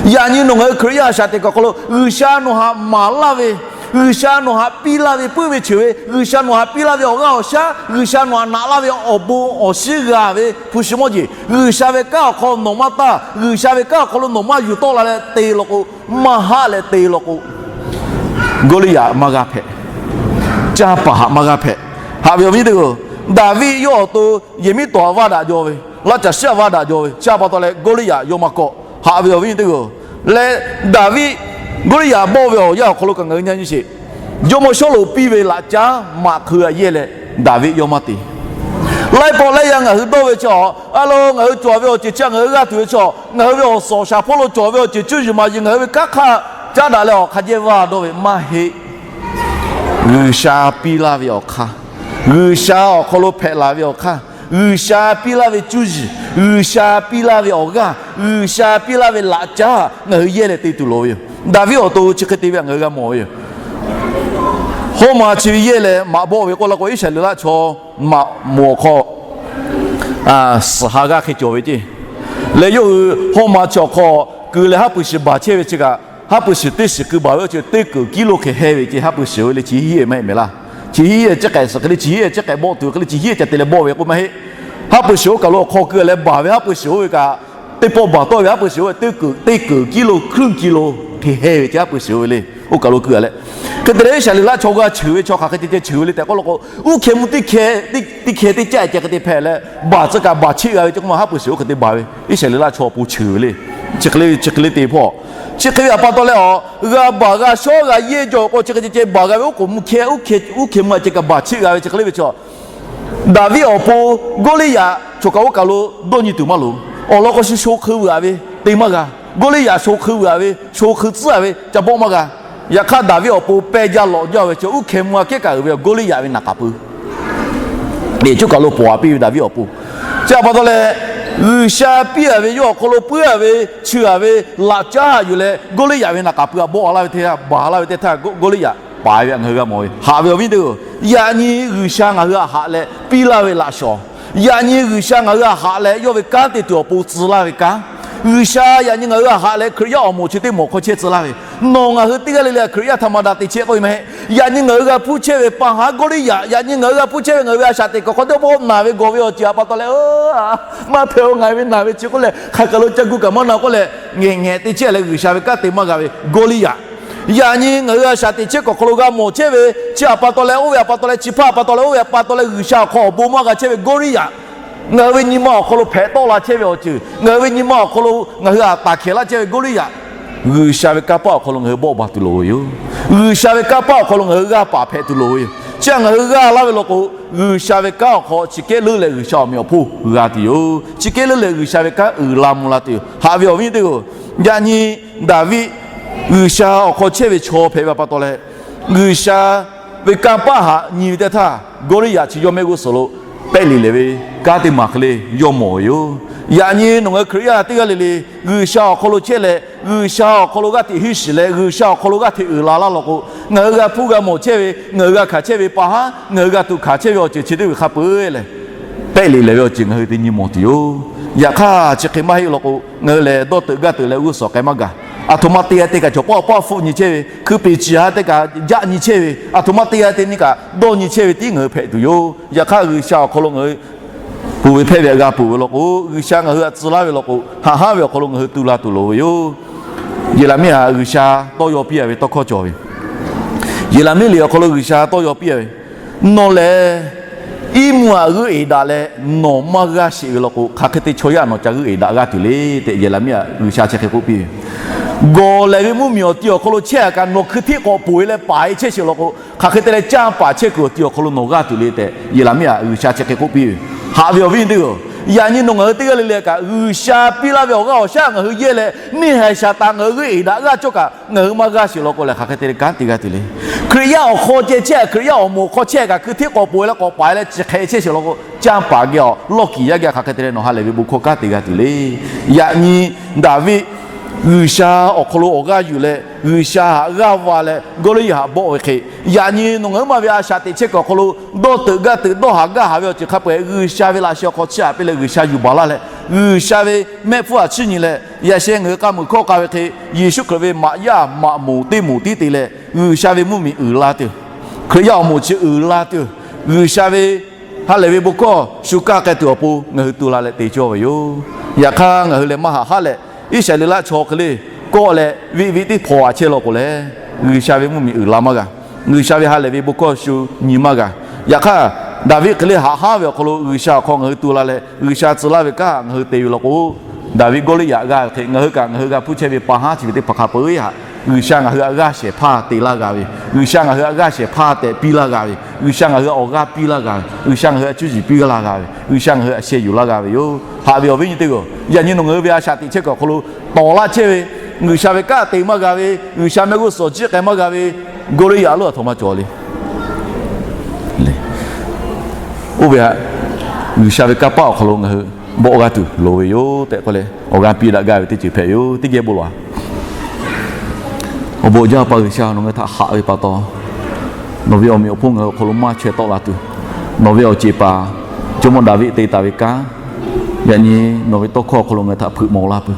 Yaꞈ nyi nawˬ ngaˬ hui Hkriꞈ yaˇ a shaꞈ teꞈ kuˬ awˬ hk'aw lo G'uiˬsha nawˬ htaꞈ maˍ laˇ ve, G'uiˬsha nawˬ htaꞈ piˇ laˇ ve puiˉ ve cheuˬ ve, G'uiˬsha nawˬ htaꞈ piˇ laˇ ve awˬ g'aˇ awˬ shaˉ, G'uiˬsha nawˬ htaꞈ naꞈ laˇ ve awˬ bon awˬ shinˉ g'a ve hpu shi mawˇ jeˬ, G'uiˬsha ve kanˉ awˬ hk'aw nawˬ maˇ taˇ, G'uiˬsha ve kanˉ awˬ hk'aw lo nawˬ maˇ yuˬ tawˆ la leh te law k'o, maˇ haˆ leh te law k'o, Goˇliˇyaꞈ maˇ g'a hpehꞈ. Canˇ paˍ htaꞈ maˇ g'a hpehꞈ. Haꞈ ve awˬ viˉ teˇ g'aˇ, Daˍviˆ yawˇ awˬ to yehˬ miˉ tawˍ htaꞈ vaˇ daꞈ jaw ve, laˇ caˬ shiˉ htaꞈ vaˇ daꞈ jaw ve, chi a pa taw leh Goˇliˇyaꞈ yawˇ maˇ kawˆ. Haꞈ ve awˬ viˉ teˇ g'aˇ, leh Daˍviˆ Goˇliˇyaꞈ bawˆ ve awˬ yanˇ awˬ hk'aw lo kaꞈ ngaˬ hui nyi nyi sheˍ. Jawˇmawˇ Sawˉluꞈ piˇ ve laꞈ caˉ maꞈ hk'eu htaꞈ yehˇ leh Daˍviˆ yawˇ maˇ te. Laiˉ pawˆ laiˉ yaˇ ngaˬ hui dawˇ ve chi a, a lo ngaˬ hui cawˬ ve awˬ ceuˬ chi ngaˬ hui g'aˇ tuˬ ve chi, ngaˬ hui ve awˬ suhˍ awˬ shaˍ hpawˇ lo cawˬ ve awˬ ceuˬ cuˇ yiˍ maˍ yiˍ ngaˬ hui ve kanˉ hk'aˇ caˉ daꞈ leh awˬ hk'a jehˇ vaˇ dawˇ ve maˇ heˆ. G'uiˬsha piˇ laˇ ve awˬ hk'aˇ, G'uiˬsha awˬ hk'aw lo hpehꞈ laˬ ve awˬ hk'aˇ, G'uiˬsha piˇ laˇ ve cuˇ yiˍ, G'uiˬsha piˇ laˇ ve awˬ g'aˇ, G'uiˬsha piˇ laˇ ve laꞈ caˉ ngaˬ hui yehˇ leh te tuˬ loˍ ve yoˬ. Daˍviˆ awˬ to chi hk'e te ve htaꞈ ngaˬ hui g'a mawˬ ve yoˬ. Hawˉ ma chi ve yehˇ leh maꞈ bawˆ ve k'oˆ la k'o, Iˉsaˍreˍlaˆ chaw maꞈ moˍ awˬ hk'aw suhˍ ha g'aˇ hk'e cawˬ ve ceˇ. Leh yawˇ hui hawˉ ma chi awˬ hk'aw keu leh haˉ pui shiˍ baˬ chehˇ ve chi kaꞈ, haˉ pui shiˍ teˇ shiˍ keu baˬ ve awˬ ceuˬ teˇ keunˍ kiˉ lo hk'e heh ve ceˇ. Haˉ pui shiˍ ve le chi hiˉ maˇ heˆ mehˍ laˇ. Chi hiˉ ceˉ k'ehꞈ suhˍ hk'e le, chi hiˉ ceˉ k'ehꞈ bawˆ tuˬ hk'e le, chi hiˉ ca te leh bawˆ ve k'oˆ maˇ heˆ. Haˉ pui shiˍ oˇ kaˬ lo awˬ hk'aw keu leh baˬ ve haˉ pui shiˍ oˇ ve kaꞈ, teˇ pawˆ baˬ tawˆ ve haˉ pui shiˍ oˇ ve teˇ keunˍ, teˇ keunˍ kiˉ lo hkui kiˉ lo hk'e heh ve ceˇ. Haˉ pui shiˍ oˇ ve le, oˇ kaˬ lo keu leh, hk'e te leh Iˉsaˍreˍlaˆ chaw g'a cheuˬ ve chaw hk'aˬ hk'e ceh ceh cheuˬ ve le tehꞈ k'oˆ la k'o, uˉ hkeh mvuh teˇ hkeh teˇ hkeh teˇ caˆ ceh hk'e te hpehꞈ leh, baˬ tcuh kaꞈ baˬ cheˆ g'a ve ceˇ k'oˆ ma, haˉ pui shiˍ oˇ hk'e te baˬ ve Iˉsaˍreˍlaˆ chaw awˬ pon cheuˬ ve le. Chi hk'e le, chi hk'e le te hpawˇ, chi hk'e ve a pa taw leh a, g'a baˬ g'a shawˉ g'a yehˇ jaw k'o, chi hk'e ceh ceh baˬ g'a ve oˉ k'oˍ mvuh hkeh, uˉ hkeh mvuh a ceh kaꞈ baˬ cheˆ g'a ve chi hk'e le ve chaw Daˍviˆ awˬ pon Goˇliˇyaꞈ choˬ kaꞈ oˇ kaˬ lo dawˇ nyi tuˬ maˇ loˍ. Awˬ lawn k'o, shu sho hk'eu veuˬ a ve te maˇ g'a. Goˇliˇyaꞈ sho hk'eu veuˬ a ve, sho hk'eu tcuhˉ a ve ca bawˆ maˇ g'a. Yaꞈ hk'aˇ, Daˍviˆ awˬ pon pehˇ jaˇ lawꞈ jaˇ ve chaw uˉ hkeh mvuh a kehˉ kaꞈ uiˍ ve Goˇliˇyaꞈ ve naˍ k'aˍ pui, eˬ, choˬ kaˬ lo pawˍ a piˇ ve Daˍviˆ awˬ pon. Chi a pa taw leh, G'uiˬsha piˇ a ve yawˇ awˬ hk'aw lo puiˉ a ve, cheuˬ a ve laꞈ caˉ haꞈ yuˬ leh Goˇliˇyaꞈ ve naˍ k'aˍ pui a bawˆ a laˇ ve teˇ htaˇ, baˬ laˇ ve teˇ htaˇ, Goˇliˇyaꞈ paˍ ve htaꞈ ngaˬ hui g'a mawˬ ve. Haꞈ ve awˬ viˉ teˇ g'aˇ, yaꞈ nyi G'uiˬsha ngaˬ hui htaꞈ haꞈ leh piˇ laˇ ve laꞈ shawˍ, yaꞈ nyi G'uiˬsha ngaˬ hui htaꞈ haꞈ leh yawˇ ve kanˉ te tuˬ awˬ pon tcuh laˇ ve kanˉ, G'uiˬsha yaꞈ nyi ngaˬ hui htaꞈ haꞈ leh Hkriꞈ yaˇ awˬ moˍ chi teˇ moˍ hk'aw chehˇ tcuh laˇ ve, nawˬ ngaˬ hui teˇ g'aˇ le le Hkriꞈ yaˇ htaꞈ maˇ daꞈ te chehˇ k'oˆ ve maˇ heˆ. Yaꞈ nyi ngaˬ hui g'a hpuˇ chehˇ ve pa haˉ Goˇliˇyaꞈ, yaꞈ nyi ngaˬ hui g'a hpuˇ chehˇ ve ngaˬ hui ve a shaꞈ teꞈ kaˬ hk'aw teˇ pawˆ naˬ ve gawˬ ve awˬ ceuˬ a pa taw leh, maˇ hpehꞈ-oˬ, ngaˬ hui ve naˬ ve chi k'oˆ leh hk'aˬ kaˬ lo ca gu kaꞈ maˇ na k'oˆ leh, ngehˬ ngehˬ te chehˇ leh G'uiˬsha ve kanˉ te maˇ g'a ve Goˇliˇyaꞈ, yaꞈ nyi ngaˬ hui a shaꞈ teꞈ chehˇ kaꞈ awˬ hk'aw lo g'a mawˬ chehˇ ve, chi a pa taw leh oˇ ve a pa taw leh chi hpaˇ a pa taw leh oˇ ve a pa taw leh G'uiˬsha awˬ hk'aw awˬ bon maˇ g'a chehˇ ve Goˇliˇyaꞈ, ngaˬ hui ve nyi ma awˬ hk'aw lo hpehꞈ tawˆ la chehˇ ve awˬ ceuˬ, ngaˬ hui ve nyi ma awˬ hk'aw lo ngaˬ hui htaꞈ taˍ hkehˍ laˇ chehˇ ve Goˇliˇyaꞈ, G'uiˬsha ve kanˇ paˆ awˬ hk'aw lo ngaˬ hui bawˆ baˬ tuˬ loˍ ve yoˬ. G'uiˬsha ve kanˇ paˆ awˬ hk'aw lo ngaˬ hui g'aˇ paˍ hpehꞈ tuˬ loˍ ve yoˬ. Chi htaꞈ ngaˬ hui g'a laˇ ve law k'o, G'uiˬsha ve kanˉ awˬ hk'aw chi hkehˉ leuˉ leh G'uiˬsha awˬ meꞈ awˬ hponˇ g'a tuˬ yoˬ. Chi hkehˉ leuˉ leh G'uiˬsha ve kanˉ uiˍ la mvuh la tuˬ yoˬ. Haꞈ ve awˬ viˉ teˇ g'aˇ, yaꞈ nyi Daˍviˆ G'uiˬsha awˬ hk'aw chehˇ ve chaw hpehꞈ ve a pa taw leh, G'uiˬsha ve kanˇ paˆ htaꞈ nyi ve teˇ htaˇ, Goˇliˇyaꞈ chi yawˇ mehˆ g'uˇ suhˍ lo pehˆ liꞈ lehˬ ve kanˉ teˇ maˬ hk'e le yawˇ mawˬ ve yoˬ. Yaꞈ nyi nawˬ ngaˬ hui Hkriꞈ yaˇ teˇ g'aˇ le le G'uiˬsha awˬ hk'aw lo chehˇ leh, G'uiˬsha awˬ hk'aw lo g'aˇ hteꞈ hiˉ shiˍ leh, G'uiˬsha awˬ hk'aw lo g'aˇ hteꞈ uiˍ la laˇ law k'o, ngaˬ hui g'a hpuˇ g'a mawˬ chehˇ ve, ngaˬ hui g'a hkanˍ chehˇ ve pa haˉ, ngaˬ hui g'a tuꞈ hkanˍ chehˇ ve awˬ ceuˬ chi teˇ ve hk'a peu-eˬ lehˬ, pehˆ liꞈ lehˬ ve awˬ ceuˬ ngaˬ hui te nyi mawˬ tuˬ yoˬ. Yaꞈ hk'aˇ, chi hk'e maˇ heˆ law k'o, ngaˬ hui lehˬ dawˇ teuꞈ gaˇ teuꞈ leh g'uˇ suhˍ k'ai maˇ gaˬ. Aˬ htoꞈ ma te a te kaꞈ cawˬ pawˆ pawˆ hpfuhˆ nyi chehˇ ve, hkui peˍ ciˍ ha te kaꞈ jaˆ nyi chehˇ ve, aˬ htoꞈ ma te a te nyi kaꞈ dawˇ nyi chehˇ ve tiˉ ngaˬ hui hpehꞈ tuˬ yoˬ. Yaꞈ hk'aˇ, G'uiˬsha awˬ hk'aw lo ngaˬ hui ponˬ ve hpehˇ ve htaꞈ g'a ponˬ ve law k'o, G'uiˬsha ngaˬ hui htaꞈ tcuh laˇ ve law k'o, haꞈ haˉ ve awˬ hk'aw lo ngaˬ hui tu la tuˬ loˍ ve yoˬ. Yeˍraˍmiˆ htaꞈ G'uiˬsha tawˇ yaw piˇ a ve tawˇ hkawˇ cawˬ ve, Yeˍraˍmiˆ liꞈ awˬ hk'aw lo G'uiˬsha tawˇ yaw piˇ a ve, Nawˬ lehˬ iˉ mvuhˇ htaꞈ g'euˆ eˍ daꞈ leh nawˬ maˇ g'aˇ sheˍ ve law k'o, hk'aˬ hk'e te chaw yaˇ nawˬ ca g'euˆ eˍ daꞈ g'aˇ tuˬ le tehꞈ Yeˍraˍmiˆ htaꞈ G'uiˬsha chi hk'e k'oˆ piˇ ve, Gawˬ lehˬ ve mvuhˇmiˬ awˬ ti awˬ hk'aw lo chehˇ a kaꞈ nawˬ hkui hteˆ k'awꞈ poˬ e leh paˍ e chehˇ sheˍ law k'o, hk'aˬ hk'e te leh canˇ paˍ chehˇ kuiˬ awˬ ti awˬ hk'aw lo nawˬ g'aˇ tuˬ le tehꞈ Yeˍraˍmiˆ htaꞈ G'uiˬsha chi hk'e k'oˆ piˇ ve. Haꞈ ve awˬ viˉ teˇ g'aˇ, yaꞈ nyi nawˬ ngaˬ hui teˇ g'aˇ le le kaꞈ G'uiˬsha piˇ laˇ ve awˬ g'aˇ awˬ shaˉ ngaˬ hui yehˇ leh neˇ haiˬ shaˍ taˍ ngaˬ hui g'euˆ eˍ daꞈ g'aˇ cawˇ kaꞈ ngaˬ hui maˇ g'aˇ sheˍ law k'o lehˬ, hk'aˬ hk'e te leh kanˉ te g'a tuˬ le. Hkriꞈ yaˇ awˬ hk'aw ceh chehˇ, Hkriꞈ yaˇ awˬ moˍ hk'aw chehˇ kaꞈ hkui hteˆ k'awꞈ poˬ e leh k'awꞈ paˍ e leh chi hk'e chehˇ sheˍ law k'o, canˇ paˍ geh awˬ lawˇ kiˍ yaˇ geh hk'aˬ hk'e te leh nawˬ ha lehˬ ve bon hkawˇ kanˉ te g'a tuˬ le. Yaꞈ nyi Daˍviˆ G'uiˬsha awˬ hk'aw lo awˬ g'aˇ yuˬ leh G'uiˬsha htaꞈ g'aˇ va leh Gawˇliˇyaꞈ htaꞈ bawˆ ve hk'e, yaꞈ nyi nawˬ ngaˬ hui ma ve a shaꞈ teꞈ chehˇ kuiˬ awˬ hk'aw lo dawˇ teuꞈ gaˇ teuꞈ dawˇ haˍ gaˇ haˍ ve awˬ ceuˬ hk'a peu-eˬ G'uiˬsha ve laꞈ sheh awˬ hk'aw chiˇ aꞈ piˇ leh G'uiˬsha yuˬ baˬ laˇ leh, G'uiˬsha ve mehˆ hpfuhˇ htaꞈ chiˇ nyi leh, yaꞈ sheh ngaˬ hui k'a muiˬ hkawˇ k'a ve hk'e, Yeˍsuˆ Hkriꞈ ve maꞈ yaˇ maꞈ moˍ teˇ moˍ tiˉ te leh, G'uiˬsha ve mvuhˇmiˬ uiˍ la tuˬ, Hkriꞈ yaˇ awˬ moˍ chi uiˍ la tuˬ, G'uiˬsha ve ha lehˬ ve bon hkawˇ shu kaˇ k'ai tuˬ awˬ pon ngaˬ hui tu la leh te cawˇ ve yoˬ. Yaꞈ hk'aˇ, ngaˬ hui lehˬ maˇ haꞈ haˉ leh, Iˉsaˍreˍlaˆ chaw hk'e le kawˆ leh viˆ viˆ teˇ hpawnˬ a chehˇ law k'o leh, G'uiˬsha ve mvuhˇmiˬ uiˍ la maˇ g'a. G'uiˬsha ve ha lehˬ ve bon hkawˇ shu nyi maˇ g'a. Yaꞈ hk'aˇ, Daˍviˆ hk'e le haꞈ haˉ ve awˬ hk'aw lo G'uiˬsha awˬ hk'aw ngaˬ hui tu la leh G'uiˬsha tcuh laˇ ve kanˉ ngaˬ hui te ve law k'o, Daˍviˆ Gawˇliˇyaꞈ g'a ve hk'e, ngaˬ hui kaꞈ ngaˬ hui g'a hpuˇ chehˇ ve pa haˉ chi ve teˇ hpaˍ hk'a peu-eˬ htaꞈ G'uiˬsha ngaˬ hui htaꞈ g'aˇ shehˍ hpaˇ te laˇ g'a ve, G'uiˬsha ngaˬ hui htaꞈ g'aˇ shehˍ hpaˇ tehꞈ piˇ laˇ g'a ve, G'uiˬsha ngaˬ hui htaꞈ awˬ g'aˇ piˇ laˇ g'a ve, G'uiˬsha ngaˬ hui htaꞈ cuˇ yiˍ piˇ laˇ g'a ve, G'uiˬsha ngaˬ hui htaꞈ sheh yuˬ laˇ g'a ve yoˬ. Haꞈ ve awˬ viˉ nyi teˇ g'aˇ, yaꞈ nyi nawˬ ngaˬ hui ve a shaꞈ teꞈ chehˇ kuiˬ awˬ hk'aw lo tawˍ laˇ chehˇ ve, G'uiˬsha ve kanˉ te maˇ g'a ve, G'uiˬsha mehˆ g'uˇ suhˍ awˬ ciˉ k'ai maˇ g'a ve, Gawˇliˇyaꞈ lonˉ a htoꞈ ma cawˬ le. Oˇ ve htaꞈ G'uiˬsha ve kanˇ paˆ awˬ hk'aw lo ngaˬ hui bawˆ g'aˇ tuˬ loˍ ve yoˬ tehꞈ k'oˆ leh, awˬ g'aˇ piˇ daꞈ gaˇ ve teˇ ceuˬ hpehꞈ yoˬ. Teˇ geh bon lawˬ. Awˬ bon uiˍ jaˇ, Awˬ pa G'uiˬsha, nawˬ ngaˬ hui htaꞈ haꞈ ve pa taw, nawˬ ve awˬ meꞈ awˬ hponˇ ngaˬ hui awˬ hk'aw lo maˇ chaweh tawˆ la tuˬ, nawˬ ve awˬ ceˬ paˍ Jawˇmawˇ Daˍviˆ te taˍ ve kanˉ, yaꞈ nyi nawˬ ve tawˇ hkawˇ awˬ hk'aw lo ngaˬ hui htaꞈ hpeuꞈ mawˬ laˇ peuˬ.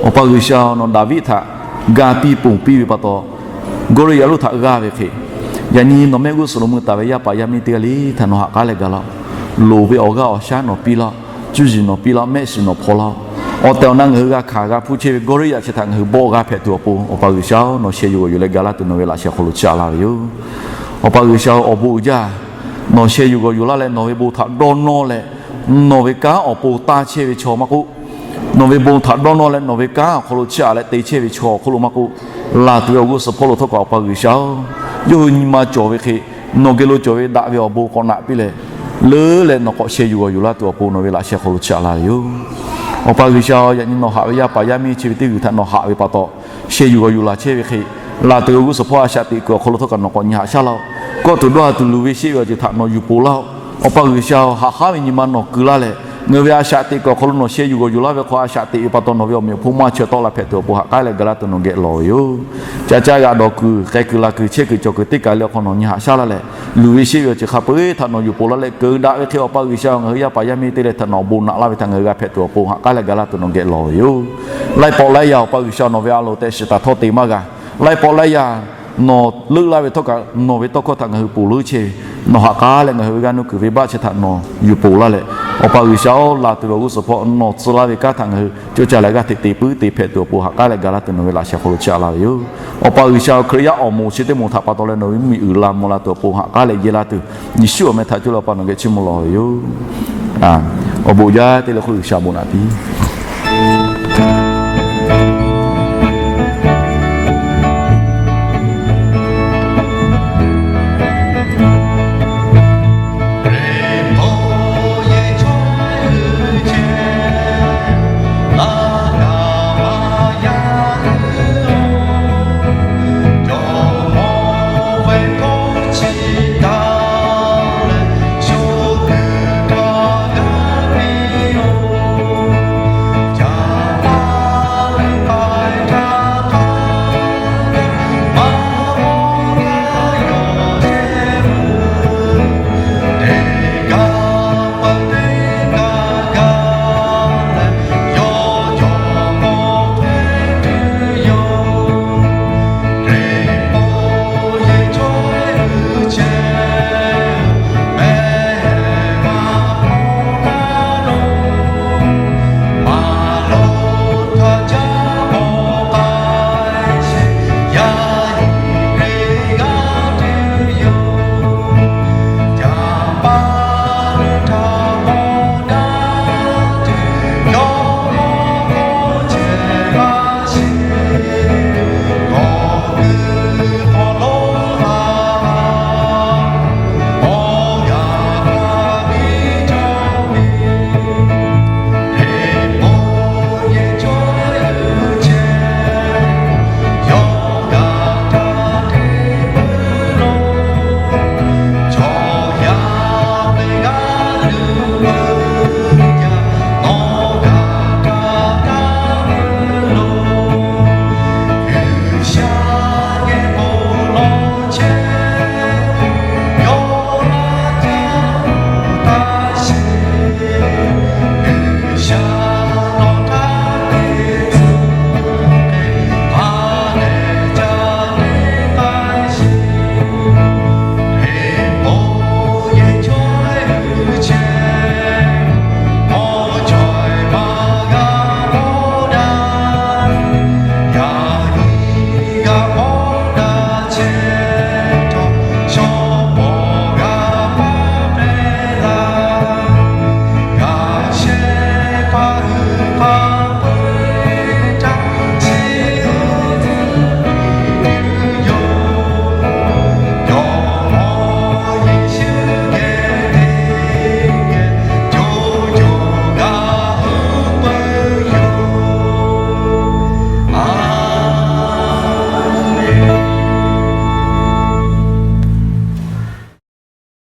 Awˬ pa G'uiˬsha, nawˬ Daˍviˆ htaꞈ ga piˇ ponˬ piˇ ve pa taw, Gawˇliˇyaꞈ lonˉ htaꞈ g'aˇ ve hk'e, yaꞈ nyi nawˬ mehˆ g'uˇ suhˍ lo mui taˍ ve yaˇ paˍ yaˇ miˇ teˇ g'aˇ le htaꞈ nawˬ ha k'aˉ leh ga laˇ-oˆ. Loˍ ve awˬ g'aˇ awˬ shaˉ nawˬ piˇ laˇ-oˆ. Cuˇ yiˍ nawˬ piˇ laˇ-oˆ. Mehˆ shiˍ nawˬ hpaw laˇ-oˆ. Awˬ tehˬ awˬ na ngaˬ hui g'a hkanˍ g'a hpuˇ chehˇ ve Gawˇliˇyaꞈ chi htaꞈ ngaˬ hui bawˆ g'aˇ hpehꞈ tuˬ awˬ pon, Awˬ pa G'uiˬsha-oˬ, nawˬ sheh yuˬ g'awˬ yuˬ leh ga laˇ tuˬ nawˬ ve laꞈ sheh awˬ hk'aw lo chiˇ aꞈ laˇ ve yoˬ. Awˬ pa G'uiˬsha-oˬ, awˬ bon uiˍ jaˇ, nawˬ sheh yuˬ g'awˬ yuˬ laˇ leh nawˬ ve bon htaꞈ dawˇ nawˇ leh, nawˬ ve kanˉ awˬ pon taˇ chehˇ ve chaw maˇ k'oˆ, nawˬ ve bon htaꞈ dawˇ nawˇ leh nawˬ ve kanˉ awˬ hk'aw lo chiˇ aꞈ leh te chehˇ ve chaw awˬ hk'oˆ lo maˇ k'oˆ, laˬ tuˬ ve awˬ g'uˇ suhˍ hpawˇ lo htawˇ kaꞈ Awˬ pa G'uiˬsha-oˬ, yawˇ hui nyi ma cawˬ ve hk'e, nawˬ geh lo cawˬ ve daꞈ ve awˬ bon k'awꞈ naꞈ piˇ leh, leuˉ leh nawˬ k'awꞈ sheh yuˬ g'awˬ yuˬ laˇ tuˬ awˬ pon nawˬ ve laꞈ sheh hk'aw lo chiˇ aꞈ laˇ ve yoˬ. Awˬ pa G'uiˬsha-oˬ, yaꞈ nyi nawˬ haꞈ ve yaˇ paˍ yaˇ miˇ chi ve teˇ g'uiˬ htaꞈ nawˬ haꞈ ve pa taw, sheh yuˬ g'awˬ yuˬ laˬ chehˇ ve hk'e, laˬ tuˬ ve awˬ g'uˇ suhˍ hpawˇ a shaꞈ teꞈ kuiˬ awˬ hk'aw lo htawˇ kaꞈ nawˬ k'awꞈ nyi haꞈ shaˉ laˇ-oˆ. Kawˆ tuˬ dawˇ ha tuˬ luˬ ve sheˆ ve awˬ ceuˬ htaꞈ nawˬ yuˬ poˬ laˇ-oˆ. Awˬ pa G'uiˬsha-oˬ, haꞈ haˉ ve nyi ma nawˬ keu laˇ leh, ngaˬ hui ve a shaꞈ teꞈ kuiˬ awˬ hk'aw lo nawˬ sheh yuˬ g'awˬ yuˬ laˇ ve hk'aw a shaꞈ teꞈ ve pa taw nawˬ ve awˬ meꞈ awˬ hponˇ maˇ chaweh tawˆ la hpehꞈ tuˬ awˬ pon ha k'aˉ leh ga laˇ tuˬ nawˬ geh lawˬ ve yoˬ. Ca caˇ g'aꞈ dawˬ kuiˬ, k'ai kuiˬ la kuiˬ, chehˇ kuiˬ cawˬ kuiˬ teˇ kaˬ le awˬ hk'aw nawˬ nyi haꞈ shaˉ laˇ leh, luˬ ve sheˆ ve awˬ ceuˬ hk'a peu-eˬ htaꞈ nawˬ yuˬ poˬ laˇ leh keu daꞈ ve hk'e, Awˬ pa G'uiˬsha-oˬ, ngaˬ hui yaˇ paˍ yaˇ miˇ teˇ leh htaꞈ nawˬ awˬ bon naꞈ laˇ ve htaꞈ ngaˬ hui g'a hpehꞈ tuˬ awˬ pon ha k'aˉ leh ga laˇ tuˬ nawˬ geh lawˬ ve yoˬ. Laiˉ pawˆ laiˉ yaˇ Awˬ pa G'uiˬsha nawˬ ve a loˍ tehꞈ shiˍ taˍ htawˇ te maˇ g'a. Laiˉ pawˆ laiˉ yaˇ nawˬ leuˆ laˇ ve htawˇ kaꞈ nawˬ ve tawˇ hkawˇ htaꞈ ngaˬ hui poˬ leuˉ chehˇ ve, nawˬ ha k'aˉ leh ngaˬ hui ve g'aˇ nuˇ kuiˬ venˇbaˆ chi htaꞈ nawˬ yuˬ poˬ laˇ leh, Awˬ pa G'uiˬsha-oˬ, laˬ tuˬ ve awˬ g'uˇ suhˍ hpawˇ nawˬ tcuh laˇ ve kanˉ htaꞈ ngaˬ hui cawˇ caˇ leh g'aˇ hteꞈ te puiˉ te hpehꞈ tuˬ awˬ pon ha k'aˉ leh ga laˇ tuˬ nawˬ ve laꞈ sheh hk'aw lo chiˇ aꞈ laˇ ve yoˬ. Awˬ pa G'uiˬsha-oˬ, Hkriꞈ yaˇ awˬ moˍ chi teˇ moˍ htaꞈ pa taw leh nawˬ ve mvuhˇmiˬ uiˍ la mvuh la tuˬ awˬ pon ha k'aˉ leh yehˇ laˇ tuˬ, Yeˍsuˆ awˬ meh htaꞈ coˇ leh Awˬ pa nawˬ geh chiˇ mvuh lawˬ ve yoˬ. Awˬ bon jaˇ teˇ leh hk'oˆ G'uiˬsha bon naꞈ piˇ.